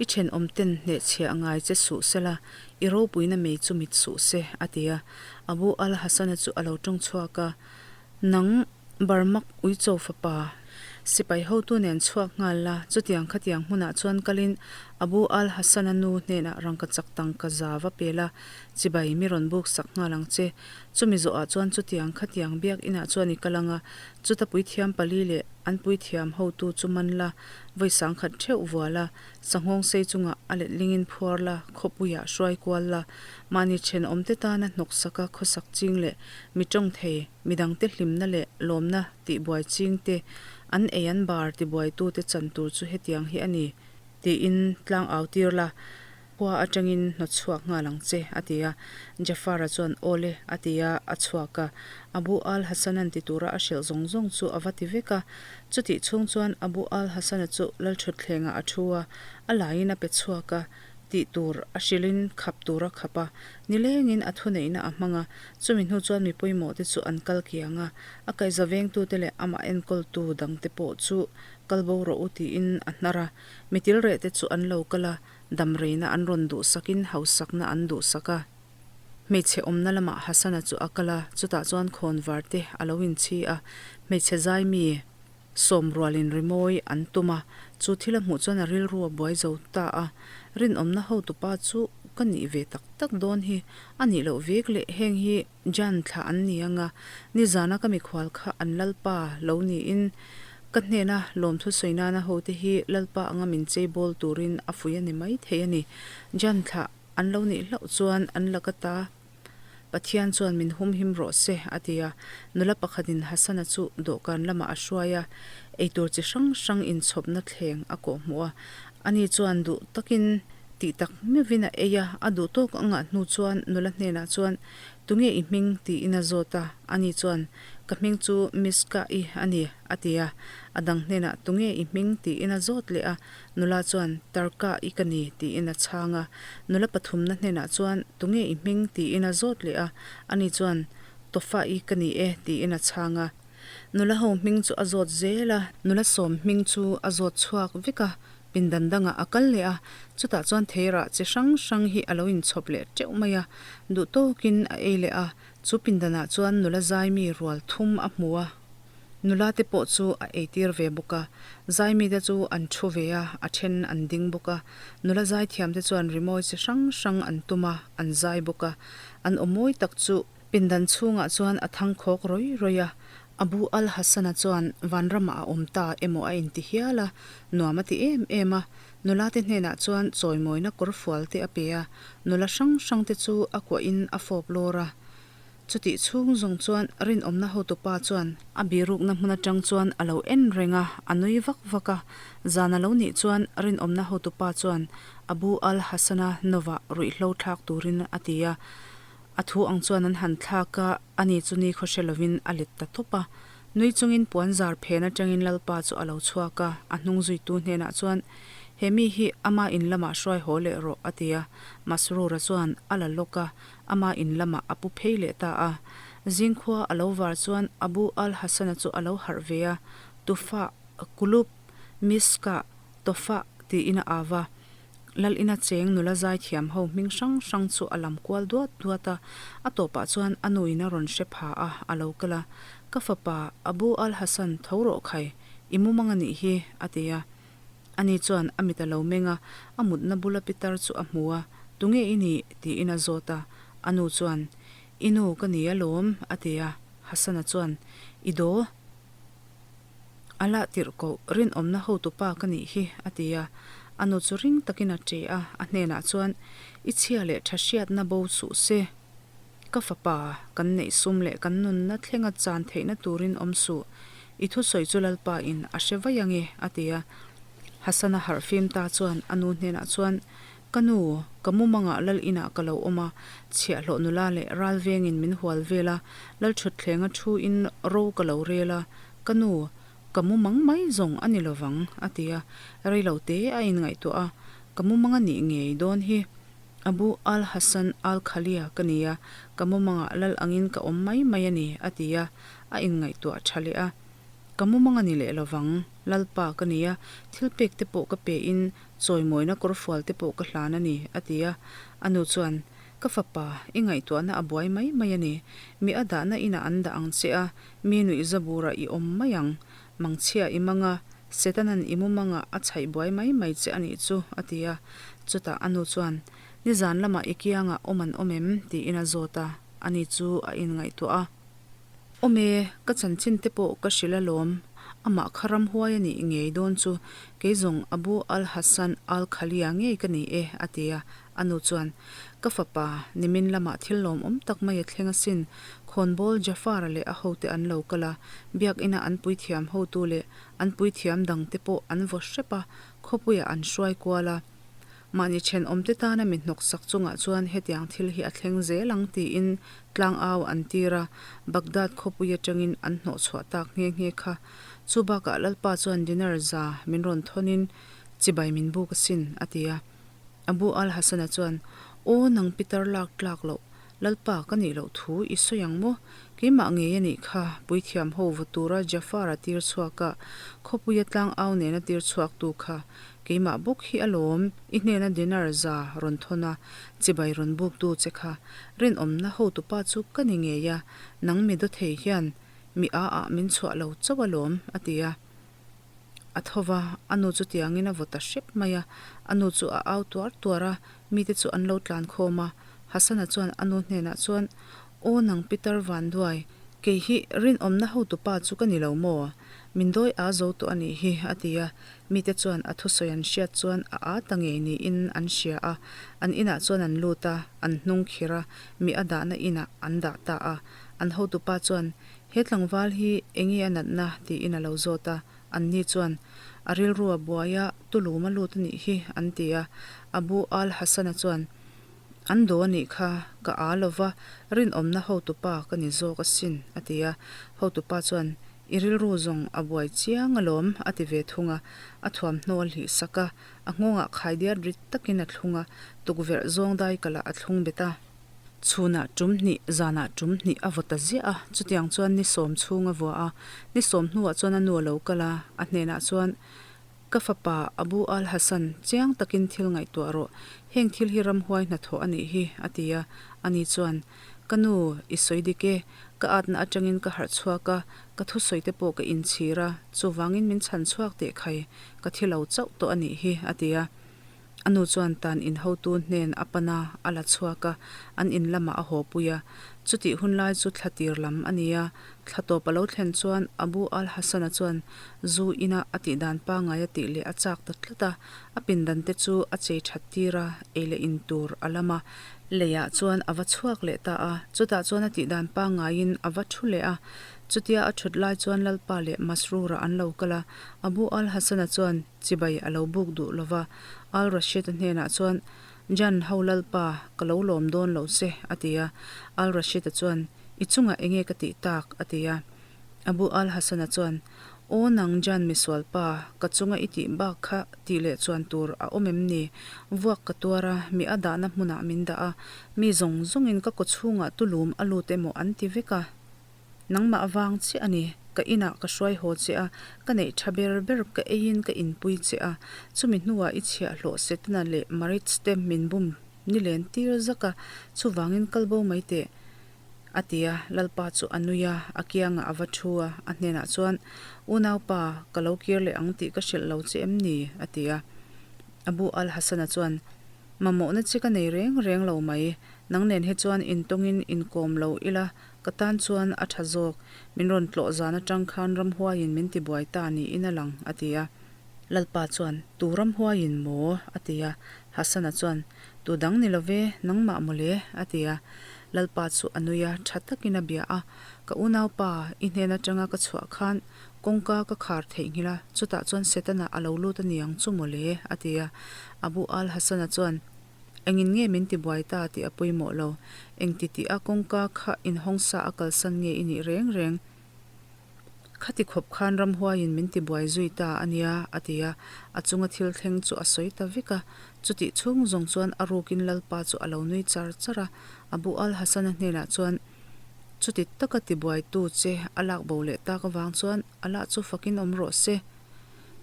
i thenawmten hnehchhiah ngai che suh sela, i ropuina mei chu mit suh se, a ti a. Abu al-Hasan-a chu a lo tawng chhuak a, Nang Barmak Uicho fapa, sipai hotu nen chhuak nghal la, chutiang khatiang hmunah chuan kalin Abu al-Hasan-a nu hnenah rangkachak tangka za va pe la, chibai mi rawn buk sak nghal ang che. Chumi zawhah chuan chutiang khatiang biak inah chuan i kal ang a, chuta puithiam pali leh an puithiam hotu chu man la, vawi sangkhat theuh vua la, sanghawng sei chungah a letlingin phuar la, khawpuiah hruai kual la, mahni thenawmte tana hnawksaka khawsak ching leh mi tawng thei. Midangte hlimna leh lawmna tihbuai chingte, an ei an bar tibuaitute chan tur chu hetiang hi a ni, tiin tlang au tir la. Khua atangin hnawt chhuak nghal ang che, a ti a. Jafar-a chuan, Aw le, a ti a, a chhuak a. Abu al-Hasan-a'n ti tura a hrilh zawng zawng chu a va ti vek a. Chutih chhung chuan Abu al-Hasan-a chu lalthutthlengah a thu a, a laiin a pe chhuak a, tih tur a hrilhin khap tur a khap a. Nilengin a thuneihna a hmang a, chumi hnu chuan mi pawimawhte chu an kal kiang a, a kaihza vengtute leh amah enkawltu dangte pawh chu kal bo rawh u tiin a hnar a. Mi tilrehte chu an lo kal a, Damreina an rawn duhsakin hausakna an duhsak a. Hmeichhe awmna lamah Hasana chu a kal a, chutah chuan khawnvar te a lo inchhi a, hmeichhe zaimi sawm rualin rimawi an tum a, chu thil a hmuh chuan a rilru a buai zo ta a. Rinawmna hotupa chu ka nih ve tak tak dawn hi a nih loh vek leh heng hi Jan thla an ni anga, nizana ka mikhual kha an Lalpa lo niin ka hnena lawmthu sawi nana hote hi Lalpa anga min cheibawl turin a fuih a ni mai thei a ni. Jan thla an lo nih hlauh chuan an laka ta Pathian chuan min humhim rawh se, a ti a. Nula pakhatin Hasana chu dawhkan lamah a hruai a, eitur chi hrang hrang inchhawpna thleng a kawhhmuh a. Ani chuan duh takin tih tak meuhin a ei a, a duh tawk a ngah hnu chuan nula hnenah chuan, Tunge i hming? tiin a zawt a, ani chuan, Ka hming chu Miska-i a ni, a ti a. A dang hnenah, Tunge i hming? tiin a zawt leh a, nula chuan, Tarka-i ka ni, tiin a chhang a. Nula pathumna hnenah chuan, Tunge i hming? tiin a zawt leh a, ani chuan, Tofa-i ka ni e, tiin a chhang a. Nula ho hming chu a zawt zel a. Nula sawm hming chu a zawt chhuak vek a, pindan dangah a kal leh a, chutah chuan theirah chi hrang hrang hi a lo inchhawp leh teuh mai a, duh tawkin a ei leh a, chu pindanah chuan nula zaimi rual thum a hmu a, nula te pawh chu a eitir ve bawk a, zaimi te chu an thu ve a, a then an ding bawk a, nula zaithiam te chuan rimawi chi hrang hrang an tum a, an zai bawk a, an aw mawi tak chu Pindan chhungah chuan a thang khawk rawih rawih a, Abu al-Hasan-a chuan vanramah a awm ta emaw a inti hial a, nuam a ti em em a. Nula te hnenah chuan chawimawina kawrfual te a pe a, nula hrang hrang te chu a kuahin a fawp lawr a. Chutih chhung zawng chuan rinawmna hotupa chuan a birukna hmun atang chuan a lo en reng a, a nui vak vak a. Zan a lo nih chuan rinawmna hotupa chuan Abu al-Hasan-a novah ruihhlo thlak turin a ti a. A thu ang chuan an han thlak a, ani chu ni khaw hre lovin a let ta tawp a. Nui chungin puan zar phen atangin Lalpa chu a lo chhuak a, a hnung zuitu hnenah chuan, He mi hi ama in lamah hruai haw leh rawh, a ti a. Masrura chuan a la lawk a, ama in lamah a pu phei leh ta a. Zingkhua a lo var chuan Abu al-Hasan-a chu a lo harh ve a, Tufa, Kulub, Miska, Tofa tiin a au a. Lal ina cheng nula zaithiam ho hming hrang hrang chu a lam kual duat duat a, a tawpah chuan a nuin a rawn hre pha a, a lo kal a, Ka fapa, Abu al-Hasan, tho rawh khai, i mumang a nih hi, a ti a. Ani chuan a mit a lo meng a, a mutna bula pitar chu a hmu a, Tunge i nih? tiin a zawt a. A nu chuan, I nu ka ni alawm, a ti a. Hasan-a chuan, I daw? A lah tirh koh, rinawmna hotupa ka nih hi, a ti a. A nu chu ring takin a ṭe a, a hnenah chuan, I chhia leh ṭha hriatna bo suh se. Ka fapa, kan neih sum leh kan nunna thlenga chan theihna turin awm suh. I thusawi chu Lalpa in a hre vaih ange, a ti a. Hassan-a harhfim ta chuan a nu hnenah chuan, Ka nu, ka mumangah lal inah ka lo awm a, chhiahhlawh nula leh ral vengin min hual vel a, lal ṭhutthleng a thu in ro ka lo rel a, ka nu, ka mumang mai zawng a ni lovang, a ti a, rei lo te a inngaihtuah a, ka mumang a nih ngei dawn hi. Abu al-Hasan al-Khalia ka ni a, ka mumangah lal angin ka awm mai mai a ni, a ti a, a inngaihtuah ṭha leh a. Ka mumang a ni leh lovang, Lalpa ka ni a, thil pek te pawh ka pe in Chawimawina kawrfual te pawh ka hlan a ni, a ti a. A nu chuan, Ka fapa, i ngaihtuahna a buai mai mai a ni. Mi a dahna inah an dah ang che a, mi nuih zaburah i awm mai ang. Mangchhia i mang a, Setanan i mumangah a chhaih buai mai mai che a nih chu, a ti a. Chutah a nu chuan, Nizan lamah i kiangah awm an awm em? tiin a zawt a. Ani chu a inngaihtuah a. Awm e, ka chanchin te pawh ka hrilh alawm. Amah kha ramhuai a nih ngei dawn chu, kei zawng Abu al-Hasan al-Khalia ngei ka ni e, a ti a. A nu chuan, Ka fapa, nimin lamah thil lawmawm tak mai a thleng asin. Khawnbawl Jafar-a leh a hote an lo kal a, biakina an puithiam hotu leh an puithiam dangte pawh an vaw hrep a, khawpuiah an hruai kual a. Mahni thenawmte tana mi hnawksak chungah chuan hetiang thil hi a thleng zel ang tiin tlangau an tir a, Baghdad khawpui atangin an hnawhchhuah tak nghe nghe kha. Chu bakah Lalpa chuan dinar za min rawn thawnin chibai min buk asin, a ti a. Abu al-Hasan-a chuan, Aw nang pitar lak tlak loh, Lalpa ka nih loh thu i sawi ang maw? Keimah ngei a nih kha, puithiam ho va tura Jafar-a tir chhuak a, khawpuia tlangau nena tir chhuaktu kha keimah bawk hi alawm, i hnena dinar za rawn thawn a, chibai rawn buktu che kha rinawmna hotupa chu ka ni ngei a, nang mi dawthei hian mi a ah min chhuah lo chauh alawm, a ti a. A tho va, a nu chu tiangin a vaw ta hrep mai a, a nu chu a au tuar tuar a, mite chu an lo tlan khawm a. Hasana chuan a nu hnenah chuan, Aw nang Pitar Vanduai, kei hi rinawmna hotupa chu ka ni lo maw? Min dawi a zo tawh a nih hi, a ti a. Mite chuan a thusawi an hriat chuan a â ta ngei niin an hria a. An inah chuan an lut a, an hnung khir a, mi a dahna inah an dah ta a. An hotupa chuan, He tlangval hi enge a natna? tiin a lo zawt a. Anni chuan, A rilru a buai a, tulum a lut a nih hi, an ti a. Abu al-Hasan-a chuan, An do a nih kha, ka â lo va, rinawmna hotupa ka ni zawk asin, a ti a. Hotupa chuan, I rilru zawng a buai chiang alawm, a ti ve thung a. A thuamhnaw a hlih sak a, a nghawngah khaidiat rit takin a thlung a, tukverh zawng daikalah a thlung bet a. Chhunah tum hnih, zanah tum hnih a vaw ta ziah a, chutiang chuan ni sawm chhung a vua a. Ni sawm hnuah chuan a nu a lo kal a, a hnenah chuan, Ka fapa Abu al-Hasan, chiang takin thil ngaihtuah rawh, heng thil hi ramhuai hnathawh a nih hi, a ti a. Ani chuan, Ka nu, i sawi dik e, ka atna atangin ka harh chhuak a, ka thusawi te pawh ka inchhir a, chuvangin min chhan chhuak teh khai, ka thi lo chauh tawh a nih hi, a ti a. A nu chuan tan in hotu hnen a pan a, a la chhuak a, an in lamah a haw pui a. Chutih hun lai chu thla tir lam a ni a, thla tawp a lo thlen chuan Abu al-Hasan-a chuan zu ina a tih dan pangngai a tih leh a chak ta tlat a, a pindan te chu a chei that tir a, ei leh in tur a lam a. Leiah chuan a va chhuak leh ta a, chutah chuan a tih dan pangngaiin a va thu leh a. Chutia a thut lai chuan Lalpa leh Masrur-a an lo kal a, Abu al-Hasan-a chuan Chibai a lo buk duh lo va, Al Rashid-a hnenah chuan, Jan ho lalpa, ka lo lawm dawn lo che, a ti a. Al Rashid-a chuan, I chungah enge ka tih tak? a ti a. Abu Al Hasan-a chuan, Aw nang Jan misualpa, ka chunga i tih bak kha tih leh chuan tur a awm em ni? Vuak ka tuar a, mi a dahna hmunah min dah a, mi zawng zawngin ka kawchhungah tulum a lut emaw an ti vek a. Nangmah vang chiah a ni, ka inah ka hruai haw che a, ka neih tha ber ber ka eiin ka inpui che a, chumi hnuah i chhiahhlawh Setana leh Maritz te min bum ni len tir zak a, chuvangin kal bo mai teh, a ti a, Lalpa chu a nui a, a kiangah a va thu a, a hnenah chuan, Unaupa, ka lo kir leh ang tih ka hrilh lo che em ni? a ti a. Abu al-Hasan-a chuan, Mamawhna che ka nei reng reng lo mai, nang nen hi chuan intawngin inkawm lo ila, Ka tan chuan a tha zawk, min rawn tlawh zan atang khan ramhuaiin min tibuai ta niin a lang, a ti a. Lalpa chuan, Tu ramhuaiin maw? a ti a. Hasana chuan, Tu dang ni lo ve, nangmah maw le? a ti a. Lalpa chu a nui a, tha takin a bia a, Ka unaupa, i hnen atanga ka chhuah khan kawngka ka khar theihnghilh a, chutah chuan Setana a lo lut a ni ang chu maw le? a ti a. Abu al-Hasana chuan, Engin nge min tibuai ta tih a pawimawh lo. Engti tih a kawngka kha inhawng sa a kalsan nge i nih reng reng? Khati khawp khan ramhuaiin min tibuai zui ta a nia, a ti a. A chunga thil thleng chu a sawi ta vek a. Chutih chhung zawng chuan a rukin Lalpa chu a lo nui char char a. Abu al-Hasan-a hnenah chuan, Chuti taka tibuaitu che a lak bo leh tak avang chuan a lah chu fakin awm rawh se.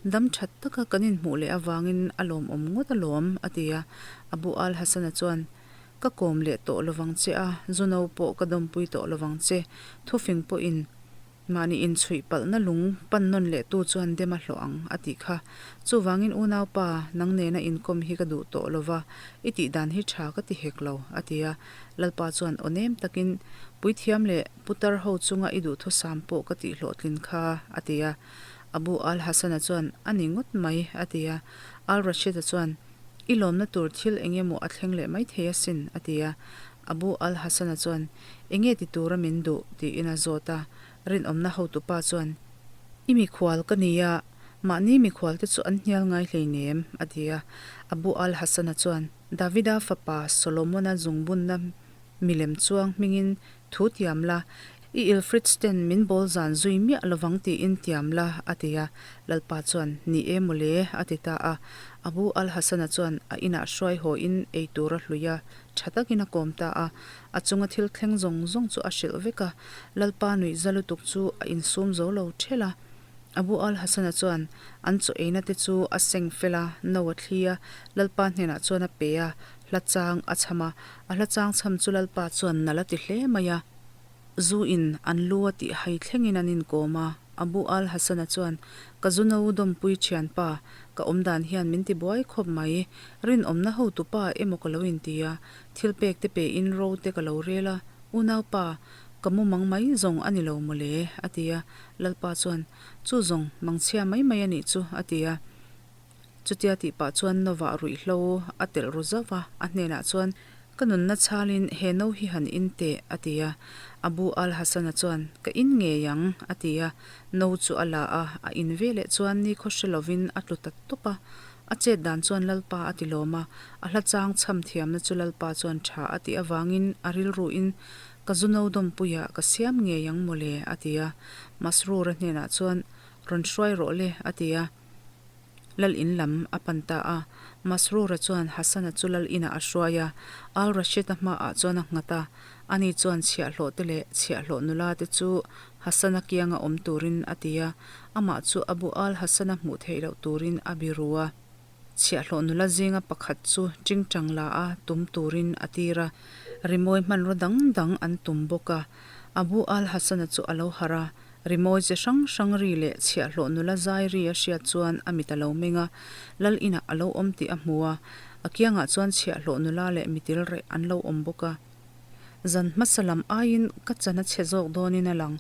Dam that taka kan inhmuh leh avangin a lawmawm ngawt alawm, a ti a. Abu al-Hasan-a chuan, Ka kawm leh tawh lovang che a, zu no pawh ka dawmpui tawh lovang che. Thufing pawhin mahni inchhuih palhna lung pan nawn lehtu chuan dem a hlawh ang, a tih kha. Chuvangin unaupa, nang nena inkawm hi ka duh tawh lova, i tih dan hi tha ka ti hek lo, a ti a. Lalpa chuan aw nem takin, Puithiam leh putar ho chunga i duhthusam pawh ka tih hlawhtlin kha, a ti a. Abu al-Hasan-a chuan, A ni ngawt mai, a ti a. Al-Rashid-a chuan, I lawmna tur thil eng emaw a thleng leh mai thei asin, a ti a. Abu al-Hasan-a chuan, Enge ti tura min duh? tiin a zawt a. Rinawmna hotupa chuan, I mikhual ka ni a, mahni mikhualte chu an hnial ngai hleinem, a ti a. Abu al-Hasan-a chuan, Davida fapa Solomon-a zungbunna milem chuang hmingin thu tiam la, i Ilfrits ten min bawl zan zui miah lovang tiin tiam la, a ti a. Lalpa chuan, Ni e mawle, a ti ta a. Abu al-Hasan-a chuan a inah hruai hawiin ei tur a hlui a, tha takin a kawm ta a. A chunga thil thleng zawng zawng chu a hrilh vek a, Lalpa nuih za lutuk chu a insum zo lo ṭhelh a. Abu al-Hasan-a chuan an chaw eina te chu a seng fel a, no a thli a, Lalpa hnenah chuan a pe a, hla chang a chham a. A hla chang chham chu Lalpa chuan nalh a ti hle mai a. Zu in an lu a tih hai thlengin an inkawm a. Abu al-Hasan-a chuan, Ka zu no dawmpui thianpa, ka awm dan hian min ti buai khawp mai. Rinawmna hotupa emaw ka lo inti a, thil pek te pein ro te ka lo rel a, unaupa, Ka mu mang mai zawng a ni lo mawle, a ti a. Lalpa chuan, Chu zawng, mangchhia mai mai a nih chu, a ti a. Chutia tih pah chuan Novah ruihhlo a telh ru zauh va, a hnenah chuan, Ka nunna chhalin he no hi han in teh, a ti a. Abu al-Hasan-a chuan, Ka in ngei ang, a ti a. No chu a la a, a in veleh chuan nikhaw hre lovin a tlu ta tawp a. A chet dan chuan Lalpa a ti lawm a, a hla chang chham thiamna chu Lalpa chuan tha a tih avangin a rilruin Ka zu no dawmpuiah ka siam ngei ang mawle, a ti a. Masrura hnenah chuan, Rawn hruai rawh le, a ti a. Lal in lam a pan ta a. Masrura chuan Hasana chu lal inah a hruai a, Al Rashid-a hmaah chuan a nghat a. Ani chuan chhiahhlawh te leh chhiahhlawh nula te chu Hasana kianga awm turin a ti a, amah chu Abu Al Hasana hmuh theih loh turin a biru a. Chhiahhlawh nula zinga pakhat chu tingtang la a tum turin a tir a, rimawi hmanraw dang dang an tum bawk a. Abu Al Hasana chu a lo harh a, rimawi chi hrang hrang ri leh chhiahhlawh nula zai ri a hriat chuan a mit a lo meng a, lal inah a lo awm tih a hmu a, a kiangah chuan chhiahhlawh nula leh mitil reh an lo awm bawk a. Zan hmasa lam aiin ka chan a chhe zawk dawnin a lang.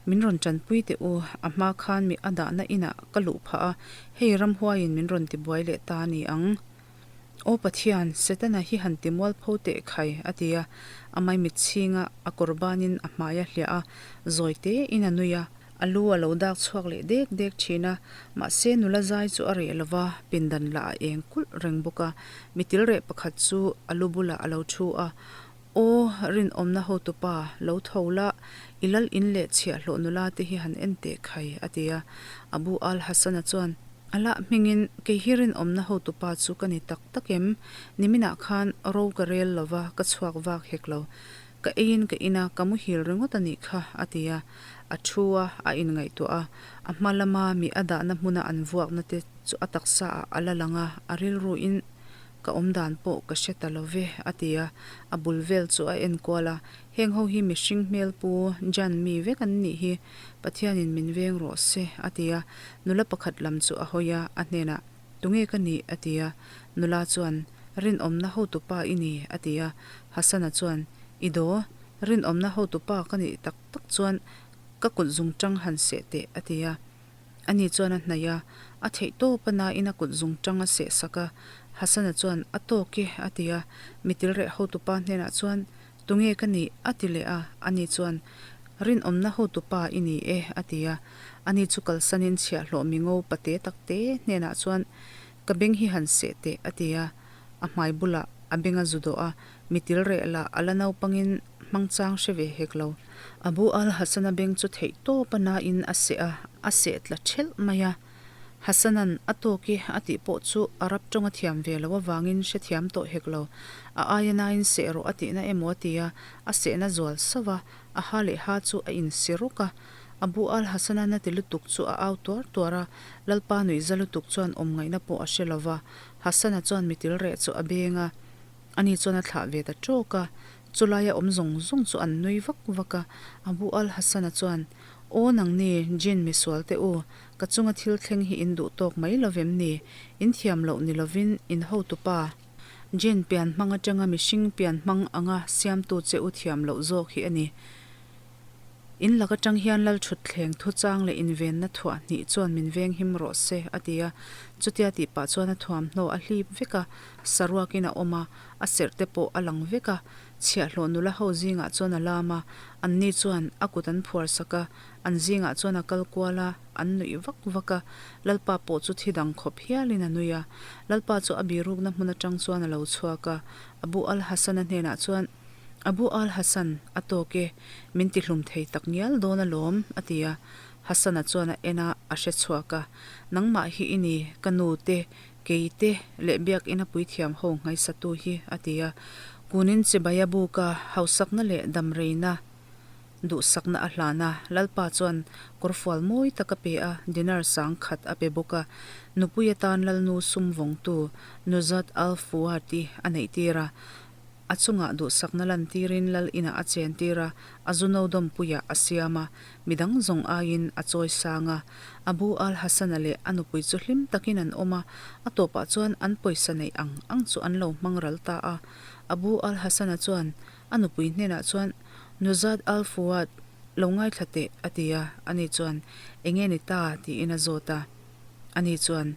Min rawn tanpui teh u, a hma khan mi a dahna inah ka luh phah a, hei ramhuaiin min rawn tibuai leh ta a ni ang. Aw Pathian, Setana hi han ti mualpho teh khai, a ti a. A maimit chhinga a kawr banin a hmai a hliah a, zawi tein a nui a. A lu a lo dak chhuak leh dek dek thin a, mahse nula zai chu a reh lo va, pindan lah a eng kulh reng bawk a. Mitil reh pakhat chu a lu bulah a lo thu a, Aw, rinawmna hotupa, lo tho la, i lal in leh chhiahhlawh nula te hi han en teh khai, a ti a. Abu al-Hasan-a chuan, Allah hmingin, kei hi rinawmna hotupa chu ka ni tak tak em? Niminah khan ro ka rel lo va, ka chhuak vak hek lo. Ka eiin ka in a, ka muhil ringawt a nih kha, a ti a. A thu a, a inngaihtuah a. A hma lama mi a dahna hmuna an vuakna te chu a taksa ah a la lang a, a rilruin ka awm dan pawh ka hre ta lo ve, a ti a. A bul vel chu a enkual a, Heng ho hi mihring hmel pu Jan mi vek an nih hi, Pathianin min veng rawh se, a ti a. Nula pakhat lam chu a hawi a, a hnenah, Tunge ka nih? a ti a. Nula chuan, Rinawmna hotupa i ni, a ti a. Hasana chuan, I daw, rinawmna hotupa ka nih tak tak chuan ka kut zungtang han seh teh, a ti a. Ani chuan a hnaih a, a theih tawp a nain a kut zungtang a seh sak a. Hasana chuan, A tawk e, a ti a. Mitil reh hotupa hnenah chuan, Tunge ka nih? a ti leh a. Ani chuan, Rinawmna hotupa i ni e, a ti a. Ani chu kalsanin chhiahhlawh mingo pate takte hnenah chuan, Ka beng hi han seh teh, a ti a. A hmai bulah a beng a zu dawh a, mitil reh lah a la naupangin hmangchang hre ve hek lo. Abu al-Hasan-a beng chu theih tawp a nain a seh a, a seh tla thelh mai a. Hasan-a'n a tawk i a tih pawh chu Arab tawng a thiam ve lo avangin hrethiam tawh hek lo. A aia nain seh rawh a tihna emaw a ti a, a sehna zual sauh a, a ha leh ha chu a insi rawk a. Abu al-Hasan-a na ti lutuk chu a au tuar tuar a, Lalpa nuihza lutuk chuan awm ngaihna pawh a hre lo va. Hasan-a chuan mitil reh chu a beng a, ani chuan a thlah ve ta tawk a. Chulaia awm zawng zawng chu an nui vak vak a. Abu al-Hasan-a chuan, Aw nangni, Jinn misual te u, ka chunga thil thleng hi in duh tawk mai lovem ni? In thiam loh ni lovin in hotupa, Jinn pian hmang atanga mihring pian hmang anga siamtu che u thiam loh zawk hi a ni. In lak atang hian Lalthutthleng thuchang leh invenna thuah hnih chuan min venghim rawh se, a ti a. Chutia tih pah chuan a thuamhnaw a hlip vek a, saruakin a awm a, a serh te pawh a lang vek a. Chhiahhlawh nula ho zingah chuan a lam a, anni chuan a kut an phuar sak a, an zingah chuan a kal kual a, an nuih vak vak a. Lalpa pawh chu thi dang khawp hialin a nui a. Lalpa chu a birukna hmun atang chuan a lo chhuak a, Abu al-Hasan-a hnenah chuan, Abu al-Hasan, a tawk e, min tihlum thei tak ngial dawn alawm, a ti a. Hasan-a chuan a en a, a hre chhuak a. Nangmah hi i ni, ka nu te, kei te leh biakina puithiam ho nghaisatu hi, a ti a. Kunin chibai a buk a, hausakna leh damreina duhsakna a hlan a. Lalpa chuan kawrfual mawi tak a pe a, dinar sang khat a pe bawk a. Nupui atan Lalnu sum vawngtu Nuzhat al-Fuad-i a neihtir a. A chungah duhsakna lantirin lal inah a chentir a, a zu no dawmpuiah a siam a, midang zawng aiin a chawi sang a. Abu al-Hasan-a leh a nupui chu hlim takin an awm a, a tawpah chuan an pawisa neih ang ang chu an lo hmang ral ta a. Abu al-Hasan-a chuan a nupui hnenah chuan, Nuzhat al-Fuad, lo ngaithla teh, a ti a. Ani chuan, Enge ni ta? tiin a zawt a. Ani chuan.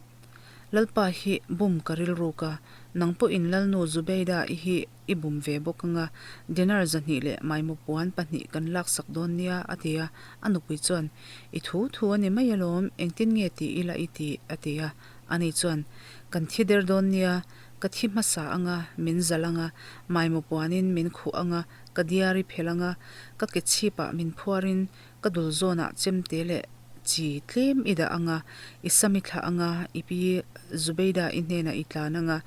Lalpa hi bum ka rilruk a, nang pawhin Lalnu Zubeida i hi i bum ve bawk anga, dinar 200 leh maimaw puan pahnih kan laksak dawn nia, a ti a. A nupui chuan, I thu thu a ni mai alawm, engtin nge ti ila i ti? a ti a. Ani chuan, Kan thi der dawn nia, ka thi hmasa anga, min zalh anga, maimaw puanin min khuh anga, ka diar i phelh anga, ka ke chhipah min phuarin Ka dul zawnah chemte leh chi tlem i dah anga, i sam i thlah anga, i pi Zubeida i hnenah i tlan anga,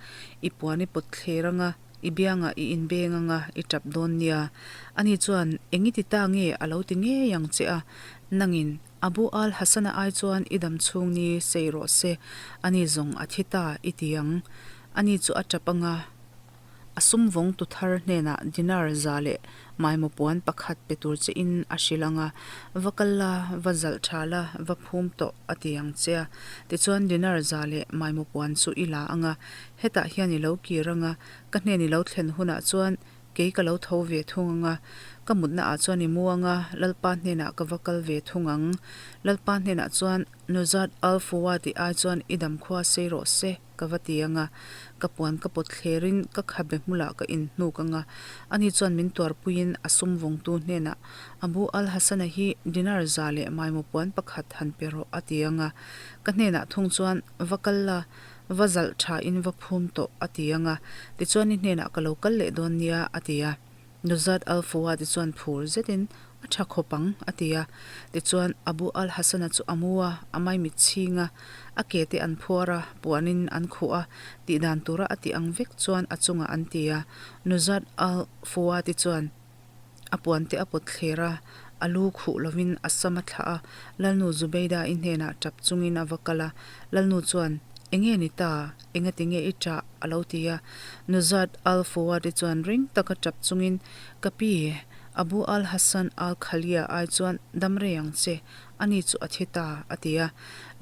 i puan i pawt thler anga, i biangah i inbeng anga, i tap dawn nia. Ani chuan, Eng i ti ta nge a lo ti ngei ang che a, nangin Abu Al Hassana ai chuan i dam chhung ni sei rawh se, ani zawng a thi ta i ti ang. Ani chu a tap anga. A sum vawng tu thar hnenah dinar 100 leh maimaw puan pakhat pe tur che in a hrilh ang a, va kal la, va zalh tha la, va phum tawh a ti ang che a. Tichuan dinar 100 leh maimaw puan chu i la ang a, hetah hian i lo kir ang a, ka hnen i lo thlen hunah chuan kei ka lo tho ve thung ang a, ka mutna ah chuan i mu ang a, Lalpa hnenah ka va kal ve thung ang. Lalpa hnenah chuan Nuzhat al-Fuad-i ai chuan i damkhua sei rawh se. Ka va ti ang a, ka puan ka pawt thlerin ka khabe hmulah ka inhnuk ang a. Ani chuan min tuarpuiin a sum vawngtu hnenah, Abu al-Hasan-a hi dinar 100 leh maimaw puan pakhat han pe rawh, a ti ang a. Ka hnenah thung chuan, Va kal la, va zalh thain va phum tawh, a ti ang a. Tichuan i hnenah ka lo kal leh dawn nia, a ti a. Nuzhat al-Fuad-i chuan phur zetin, A tha khawp ang, a ti a. Tichuan, Abu al-Hasan-a chu a mu a, a maimit chhing a, a ke te an phuar a, puanin an khuh a, tih dan tura a tih ang vek chuan a chungah an ti a. Nuzhat al-Fuad-i chuan a puan te a pawt thler a, a lu khuh lovin a sam a thlah a, Lalnu Zubeida-i hnenah tap chungin a va kal a. Lalnu chuan, Enge ni ta? Engati nge i ṭah? a lo ti a. Nuzhat al-Fuad-i chuan ring taka ṭap chungin, Ka pi, Abu al-Hasan al-Khalia ai chuan dam rei ang che, ani chu a thi ta, a ti a.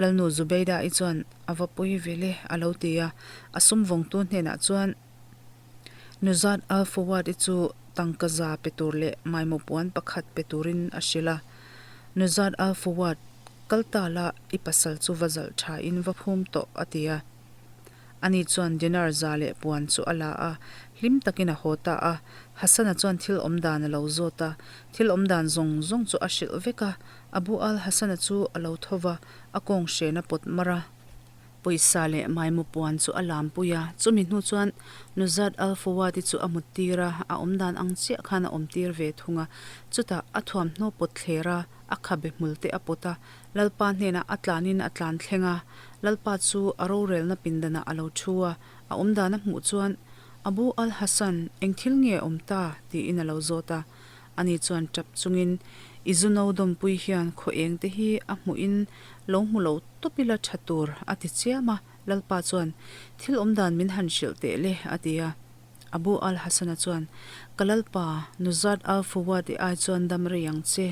Lalnu Zubeida-i chuan, A va pawi ve le, a lo ti a. A sum vawngtu hnenah chuan, Nuzhat al-Fuad-i chu tangka 100 pe tur leh maimaw puan pakhat pe turin a hrilh a. Nuzhat al-Fuad, kal ta la, i pasal chu va zalh thain va phum tawh, a ti a. Ani chuan dinar 100 leh puan chu a la a, hlim takin a haw ta a. Hasan-a chuan thil awm dan a lo zawt a, thil awm dan zawng zawng chu a hrilh vek a. Abu al-Hasan-a chu a lo tho va, a kawng hren a pawt mar a. Pawisa leh maimaw puan chu a lampui a, chumi hnu chuan Nuzhat al-Fuad-i chu a muttir a, a awmdan ang chiah khan a awmtir ve thung a. Chutah a thuamhnaw pawt thler a, a khabe hmul te a pawt a, Lalpa hnenah a tlanin a tlan thleng a, Lalpa chu a rorelna pindanah a lo thu a, a awmdan a hmuh chuan, Abu al-Hasan, eng thil nge awm ta? tiin a lo zawt a. Ani chuan tap chungin, I zu no dawmpui hian khaw eng te hi a hmuhin lo hmu lo tawp ila tha tur, a ti chiam a. Lalpa chuan, Thil awmdan min han hrilh teh le, a ti a. Abu al-Hasan-a chuan, Ka Lalpa, Nuzhat al-Fuwad-i ai chuan dam rei ang che,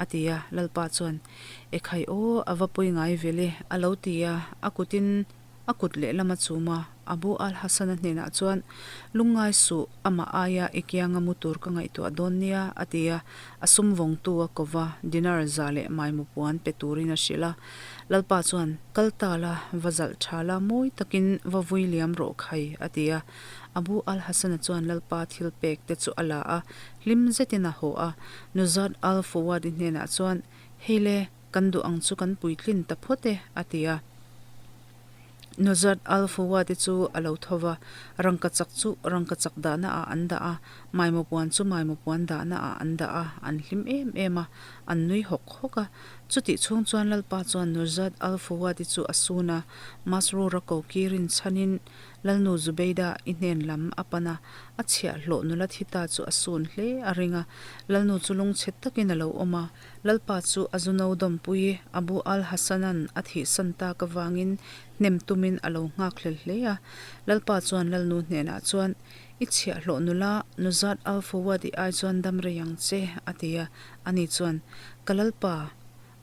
a ti a. Lalpa chuan, Ekhai aw, a va pawi ngai ve le, a lo ti a. A kutin. A kut lehlam a chum a, Abu al-Hasan-a hnenah chuan, Lungngai suh, amah aia i kianga mu tur ka ngaihtuah dawn nia, a ti a. A sum vawngtu a ko va, dinar za leh maimaw puan pe turin a hrilh a. Lalpa chuan, Kal ta la, va zalh tha la, mawi takin va vui liam rawh khai, a ti a. Abu al-Hasan-a chuan Lalpa thil pek te chu a la a, hlim zetin a haw a. Nuzat al-Fawad-i hnenah chuan, Hei le, kan duh ang chu kan puitlin ta phawt e, a ti a. Nuzat al-Fawad-i chu a lo tho va, rangkachak chu rangkachak dahna ah an dah a, maimaw puan chu maimaw puan dahna ah an dah a, an hlim em em a, an nui hawk hawk a. Chutih chhung chuan Lalpa chuan Nuzat al-Fawad-i chu a sun a, Masroor-a ko kirin chhanin Lalnu Zubeida i hnen lam a pan a, a chhiahhlawh nula thi ta chu a sun hle a ring a. Lalnu chu lungchhe takin a lo awm a, Lalpa chu a zu no dawmpui Abu al-Hasan-a'n a thihsan tak avangin hnem tumin a lo nghak hlel hle a. Lalpa chuan Lalnu hnenah chuan, I chhiahhlawh nula Nuzat al-Fawad i ai chuan dam rei ang che, a ti a. Ani chuan, Ka Lalpa,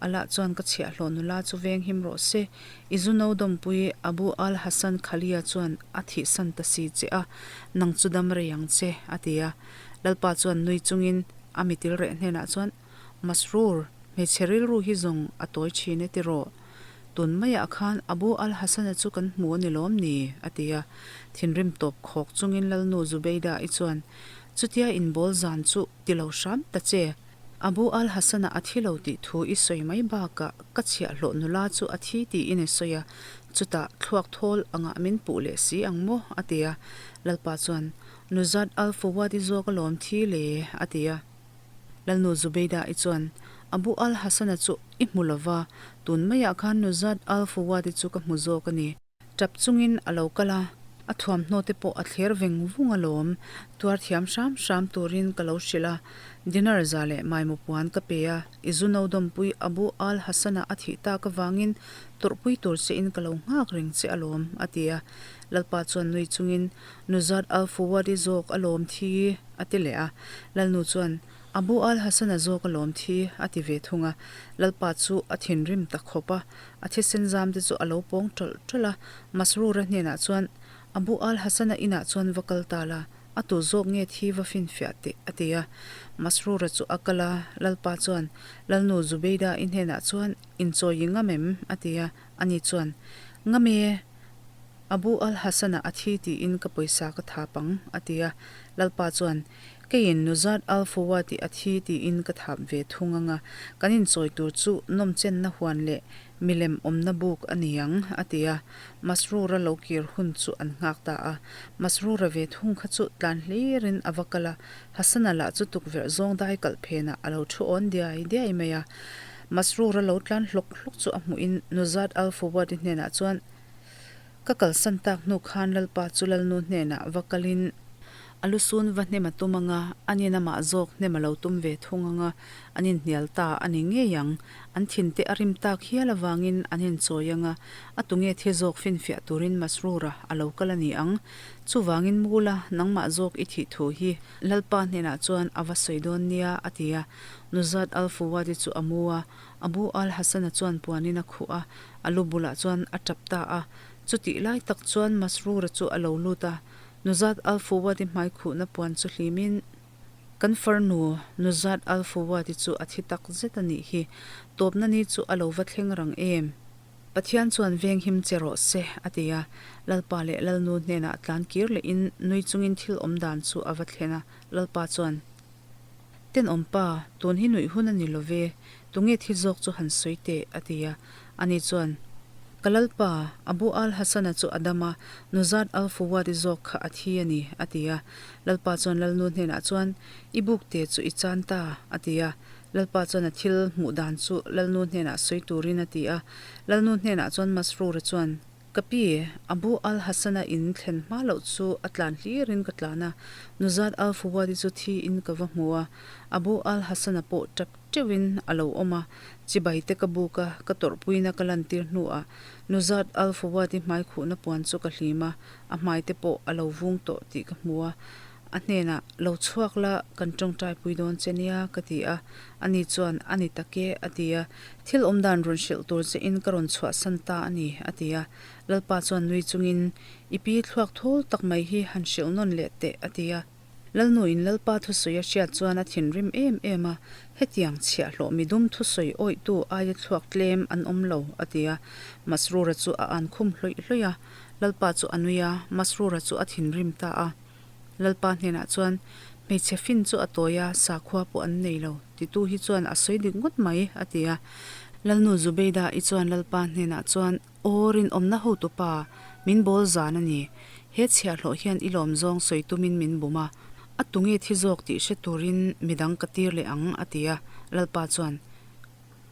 Allah chuan ka chhiahhlawh nula chu veng him rawh se. I zu no dawmpui Abu al-Hasan Khalia chuan a thihsan ta si che a, nang chu dam rei ang che, a ti a. Lalpa chuan nui chungin a mitil reh hnenah chuan, Masroor, hmeichhe rilru hi zawng a tawi thin e ti rawh. Tun maiah khan Abu al-Hasan-a chu kan hmu a ni lawm ni? a ti a. Thinrim tawp khawk chungin Lalnu Zubeida-i chuan, Chutia inbawl zan chu ti lo hram ta che. Abu al-Hasan-a a thi lo tih thu i sawi mai bakah ka chhiahhlawh nula chu a thi tiin i sawi a, chutah thluak thawl angah min puh leh si ang maw? a ti a. Lalpa chuan, Nuzat al-Fawad i zawk alawm thi le, a ti a. Lalnu Zubeida-i chuan, Abu al-Hasan-a chu i hmu lova, tun maiah khan Nuzat al-Fawad-i chu ka hmu zawk a ni. Tap chungin a lo kal a, a thuamhnaw te pawh a thler veng vung alawm. Tuar thiam hram hram turin ka lo hrilh a, dinner za leh maimaw puan ka pe a, i zu no dawmpui Abu Al Hasan-a a thih tak avangin tawrhpui tur che in ka lo nghak reng che alawm, a ti a. Lalpa chuan nui chungin, Nuzat Al Fuwad-i zawk alawm thi, a ti leh a. Lalnu chuan, Abu Al Hasan-a zawk alawm thi, a ti ve thung a. Lalpa chu a thinrim ta khawp a, a thisen zam te chu a lo pawng tawlh tawlh a. Masroor-a hnenah chuan, Abu Al Hasan-a inah chuan va kal ta la, a tu zawk nge thi va finfiah teh, a ti a. Masroor-a chu a kal a, Lalpa chuan, Lalnu Zubeida-i hnenah chuan inchawi i ngam em? a ti a. Ani chuan, Ngam e, Abu Al Hasan-a a thi tiin ka pawisa ka thap ang, a ti a. Lalpa chuan, Keiin Nuzat Al Fawati a thi tiin ka thap ve thung ang a, kan inchawi tur chu nawmchenna huan leh milem awmna buk a ni ang, a ti a. Masroor-a lo kir hun chu an nghak ta a. Masroor-a ve thung kha chu tlan hlirin a va kal a, Hasan-a lah chu tukverh zawng dai kalh phenah a lo thu awn diai diai mai a. Masroor-a lo tlan hlawk hlawk chu a hmuhin Nuzat Al Fawati hnenah chuan, Ka kalsan tak hnu khan Lalpa chu Lalnu hnenah va kalin a lusun va hnem a tum ang a, anin amah zawk hnem a lo tum ve thung ang a, an inhnial ta a ni ngei ang. An thinte a rim tak hial avangin an inchawi ang a, a tunge thi zawk finfiah turin Masroor-a a lo kal a ni ang. Chuvangin Mula, nangmah zawk i thih thu hi Lalpa hnenah chuan a va sawi dawn nia, a ti a. Nuzat al-Fuwadi chu a mu a, Abu al-Hasan-a chuan puanin a khuh a, a lu bulah chuan a tap ta a. Chutih lai tak chuan Masroor-a chu a lo lut a, Nuzat al-Fuwad-i hmai khuhna puan chu hlimin, Kan farnu Nuzat al-Fuwad-i chu a thi tak zet a nih hi, tawpna ni chu a lo va thleng rang em? Pathian chuan venghim che rawh se, a ti a. Lalpa leh Lalnu hnenah tlan kir lehin nui chungin thil awm dan chu a va thlen a, Lalpa chuan, Tenawm pa, tun hi nuih hun a ni lo ve, tunge thi zawk chu han sawi teh, a ti a. Ani chuan, Ka lalpa, Abu al-Hasan-a chu a dam a, Nuzat al-Fuwad-i zawk kha a thi a ni, a ti a. Lalpa chuan Lalnu hnenah chuan, I bukte chu i chan ta, a ti a. Lalpa chuan a thil hmuh dan chu Lalnu hnenah sawi turin a ti a. Lalnu hnenah chuan Masroor-a chuan, Ka pi, Abu al-Hasan-a in thlen hma loh chu a tlan hlirin ka tlan a, Nuzat al-Fuwadi chu thiin ka va hmu a, Abu al-Hasan-a pawh tap teuhin a lo awm a, chibai te ka buk a, ka tawrhpuina ka lantir hnuah Nuzat al-Fuwadi hmaikhuhna puan chu ka hlim a, a hmai te pawh a lo vung tawh tih ka hmu a. A hnenah, Lo chhuak la, kan tawngtaipui dawn che nia, ka ti a. Ani chuan, A ni tak e, a ti a. Thil awm dan rawn hrilh tur che in ka rawn chhuahsan ta a ni, a ti a. Lalpa chuan nui chungin, I pi thluak thawl tak mai hi han hrilh nawn leh teh, a ti a. Lalnuin Lalpa thusawi a hriat chuan a thinrim em em a, Hetiang chhiahhlawh midum thusawi awihtu aia thluak tlem an awm lo, a ti a. Masrura chu a an khum hlawih hlawih a. Lalpa chu a nui a, Masrura chu a thinrim ta a. Lalpa hnenah chuan, Hmeichhe fin chu a tawi a, sakhua pawh an nei lo, titu hi chuan a sawi dik ngawt mai, a ti a. Lalnu Zubeida-i chuan Lalpa hnenah chuan, Aw, rinawmna hotupa, min bawl zan a ni. He chhiahhlawh hian i lawm zawng sawi tumin min bum a, a tunge thi zawk tih hre turin midang ka tir leh ang, a ti a. Lalpa chuan,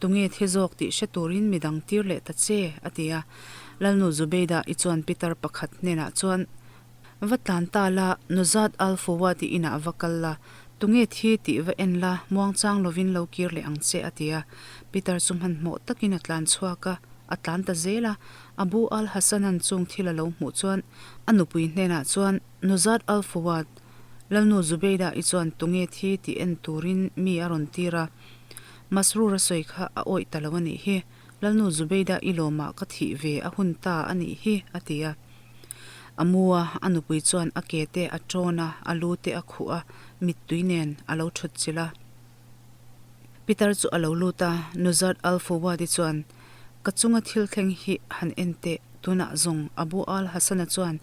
Tunge thi zawk tih hre turin midang tir leh ta che, a ti a. Lalnu Zubeida-i chuan pitar pakhat hnenah chuan, Va tlan ta la, Nuzat al-Fawad-i inah va kal la, tunge thi tih va en la, muangchang lovin lo kir leh ang che, a ti a. Pitar chu hmanhmawh takin a tlan chhuak a, a tlan ta zel a. Abu al-Hasan-a'n chung thil a lo hmuh chuan a nupui hnenah chuan, Nuzat al-Fawad, Lalnu Zubeida-i chuan tunge thi tih en turin mi a rawn tir a. Masrur a sawi kha a awih ta lo a nih hi, Lalnu Zubeida i lawmah ka thih ve a hun ta a nih hi, a ti a. A mu a, a nupui chuan a ke te a ṭawn a, a lu te a khuh a, mittui nen a lo ṭhut chilh a. Pitar chu a lo lut a, Nuzat al-Fawad-i chuan, Ka chunga thil thleng hi han en teh, tunah zawng Abu al-Hasan-a chuan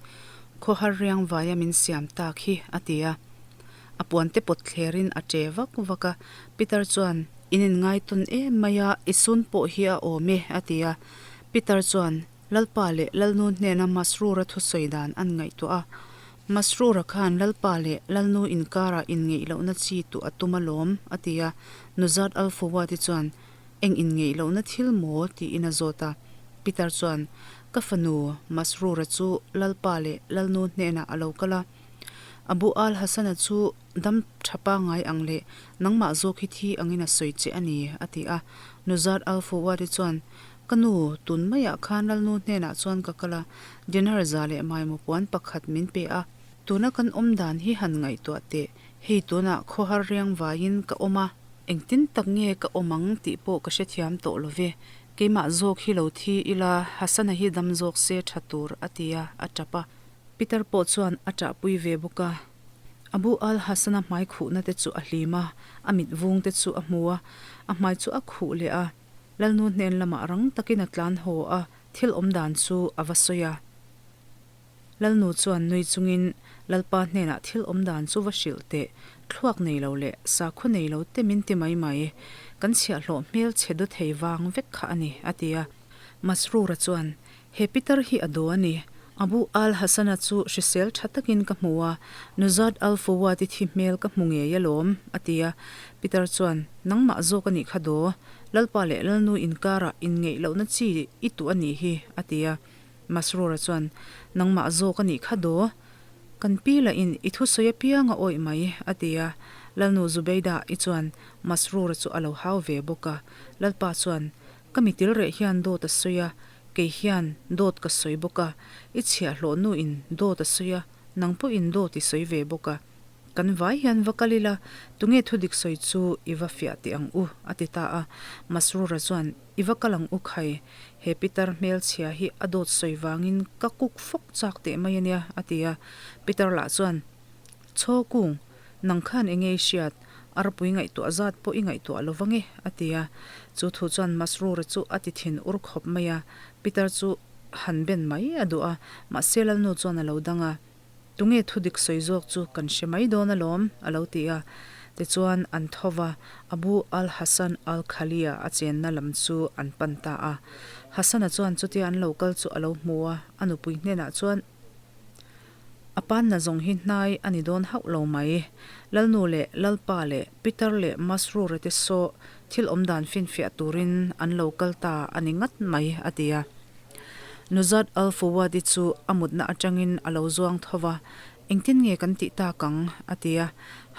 khawhar riang vaia min siam tak hi, a ti a. A puan te pawt thlerin a ṭe vak vak a, Peter chuan, In inngaitawn em mai a, i sun pawh hi a awm e, a ti a. Peter chuan, Lalpa leh Lalnu hnena Masrura thusawi dan an ngaihtuah a. Masrura khan Lalpa leh Lalnu inkarah inngeih lohna chi tuh a tum alawm, a ti a. Nuzat al-Fawad-i chuan, Eng inngeih lohna thil maw? tiin a zawt a. Peter chuan, Ka fanu, Masrura chu Lalpa leh Lalnu hnenah a lo kal a. Abu al-Hasan-a chu dam tha pangngai ang leh nangmah zawk hi thi angin a sawi che a ni, a ti a. Nuzat al-Fawad-i chuan, Ka nu, tun maiah khan Lalnu hnenah chuan ka kal a, dinar za leh maimaw puan pakhat min pe a. Tuna kan awm dan hi han ngaihtuah teh, hei tunah khawhar riang vaiin ka awm a, engtin tak nge ka awm ang tih pawh ka hrethiam tawh lo ve. Keimah zawk hi lo thi ila, Hasan-a hi dam zawk se tha tur, a ti a, a tap a. Peter pawh chuan a ṭahpui ve bawk a. Abu al-Hasan-a hmai khuhna te chu a hlim a, a mit vung te chu a hmu a, a hmai chu a khuh leh a. Lalnu hnen lamah rang takin a tlan haw a, thil awm dan chu a va sawi a. Lalnu chuan nui chungin Lalpa hnenah thil awm dan chu va hrilh teh, thluak nei lo leh sakhaw nei lo te min ti mai mai, kan chhiahhlawh hmel chhe daw thei vang vek kha a ni, a ti a. Masrura chuan He pitar hi a daw a ni. Abu al-Hasan-a chu hrisel tha takin ka hmu a, Nuzat al-Fawad-i thi hmel ka hmu ngei alawm, a ti a. Pitar chuan, Nangmah zawk a nih kha daw, Lalpa leh Lalnu inkarah inngeih lohna chi i tuh a nih hi, a ti a. Masrur-a chuan, Nangmah zawk a nih kha daw, kan pi lahin i thusawi apiang a awih mai, a ti a. Lalnu Zubeida-i chuan Masrur-a chu a lo hau ve bawk a. Lalpa chuan, Ka mitil reh hian dawt a sawi a, kei hian dawt ka sawi bawk a, i chhiahhlawh nu in dawt a sawi a, nang pawhin dawt i sawi ve bawk a. Kan vai hian va kal ila, tunge thudik sawi chu i va fiah teh ang u, a ti ta a. Masrura chuan, I va kal ang u khai, he pitar hmelchhia hi a dawt sawi vangin ka kuk fawk chak teh mai a nia, a ti a. Pitar lah chuan, Chhaw kung, nang khan enge i hriat? Arpui ngaihtuah zat pawh i ngaihtuah lo vang e, a ti a. Chu thu chuan Masrura chu a ti thin ur khawp mai a. Peter chu han ben mai a duh a, mahse Lalnu chuan a lo dang a. Tunge thu dik sawi zawk chu kan hre mai dawn alawm, a lo ti a. Tichuan an tho va, Abu al-Hasan al-Khalia a chenna lam chu an pan ta a. Hasan-a chuan chutia an lo kal chu a lo hmu a, a nupui hnenah chuan, A panna zawng hi hnai a ni dawn hauh lo mai. Lalnu leh Lalpa leh Peter leh Masrura te saw thil awm dan finfiah turin an lo kal ta a ni ngat mai, a ti a. Nuzat al-Fawad-i chu a mutna atangin a lo zuang tho va, Engtin nge kan tih tak ang? a ti a.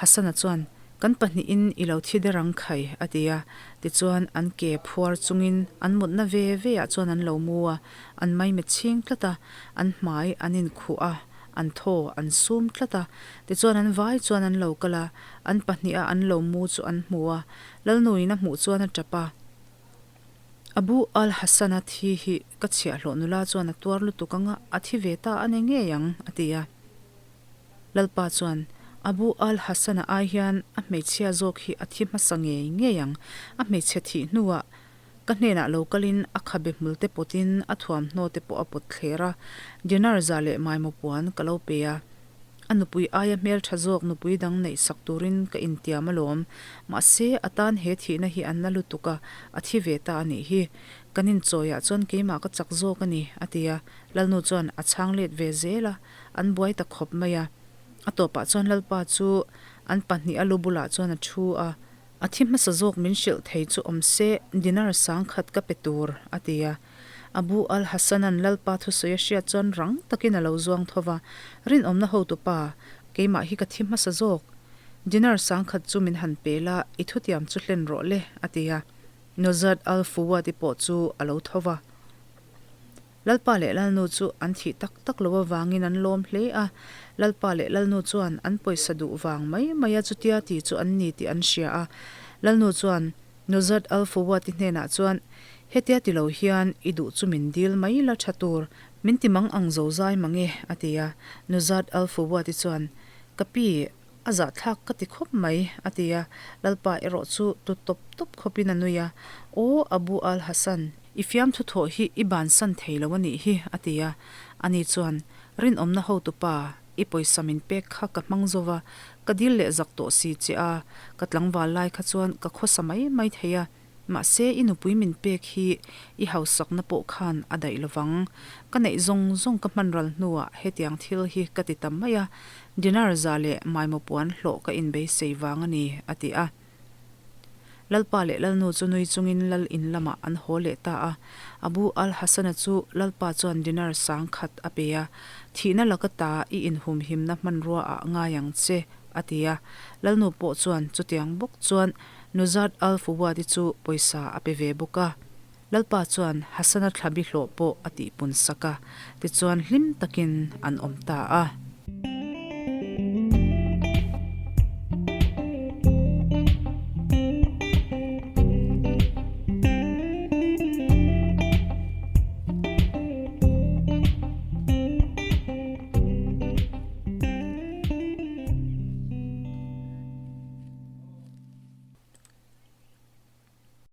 Hasan-a chuan, Kan pahnihin i lo thi der ang khai, a ti a. Tichuan an ke phuar chungin an mutna ve ve ah chuan an lo mu a, an maimit chhing tlat a, an hmai an inkhuh a. An thaw an sum tlat a. Tichuan an vai chuan an lo kal a, an pahniha an lo mu chu an hmu a. Lalnuin a hmuh chuan a tap a. Abu al-Hasan-a thi hi ka chhiahhlawh nula chuan a tuar lutuk anga a thi ve ta a ni ngei ang, a ti a. Lalpa chuan, Abu al-Hasan-a ai hian a hmeichhia zawk hi a thi hmasa ngei ngei ang, a hmeichhe thih hnuah ka hnenah lo kalin a khabe hmul te pawtin a thuamhnaw te pawh a pawt thler a, dinar za leh maimaw puan ka lo pe a. A nupui aia hmeltha zawk nupui dang neih sak turin ka intiam alawm. Mahse, a tan he thihna hi an la lutuk a, a thi ve ta a nih hi. Kan inchawiah chuan keimah ka chak zawk a ni, a ti a. Lalnu chuan a chhang let ve zel a, an buai ta khawp mai a. A tawpah chuan Lalpa chu an pahniha lu bulah chuan a thu a. A thi hmasa zawk min hrilh thei chu awm se, dinar sangkhat ka pe tur, a ti a. Abu al-Hasan-a'n Lalpa thusawi a hriat chuan rang takin a lo zuang tho va, Rinawmna hotupa, keimah hi ka thi hmasa zawk. Dinar sangkhat chu min han pe la, i thutiam chu hlen rawh le, a ti a. Nozhat al-Fuwad-i pawh chu a lo tho va. Lalpa leh Lalnu chu an thih tak tak lo avangin an lawm hle a, Lalpa leh Lalnu chuan an pawisa duh vang mai mai a chutia ti chu an ni tih an hria a. Lalnu chuan Nuzhat al-Fuwati hnenah chuan, Hetia ti lo hian i duh chu min dil mai la tha tur, min ti mang ang zo zai mang e, a ti a. Nuzhat al-Fuwati chuan, Ka pi, A zahthlak ka ti khawp mai, a ti a. Lalpa erawh chu tu tawp tawp khawpin a nui a. Aw, Abu al-Hasan, i fiamthu thawh hi i bansan thei lo a nih hi, a ti a. Ani chuan, Rinawmna hotupa, i pawisa min pek kha ka hmang zo va, ka dil leh zak tawh si che a, ka tlangval lai kha chuan ka khawsa mai mai thei a. Mahse, i nupui min pek hi i hausakna pawh khan a daih lovang. Ka neih zawng zawng ka hman ral hnuah hetiang thil hi ka ti ta mai a, dinar za leh maimaw puan hlawh ka inbeisei vang a ni, a ti a. Lalpa leh Lalnu chu nui chungin Lal in lamah an haw leh ta a. Abu al-Hasan-a chu Lalpa chuan dinar sang khat a pe a, Thihna laka ta i inhumhimna hmanrua ah ngai ang che, a ti a. Lalnu pawh chuan chutiang bawk chuan Nuzhat al-Fuwad-i chu pawisa a pe ve bawk a. Lalpa chuan Hasan-a thlabi hlawh pawh a tihpun sak a, tichuan hlim takin an awm ta a.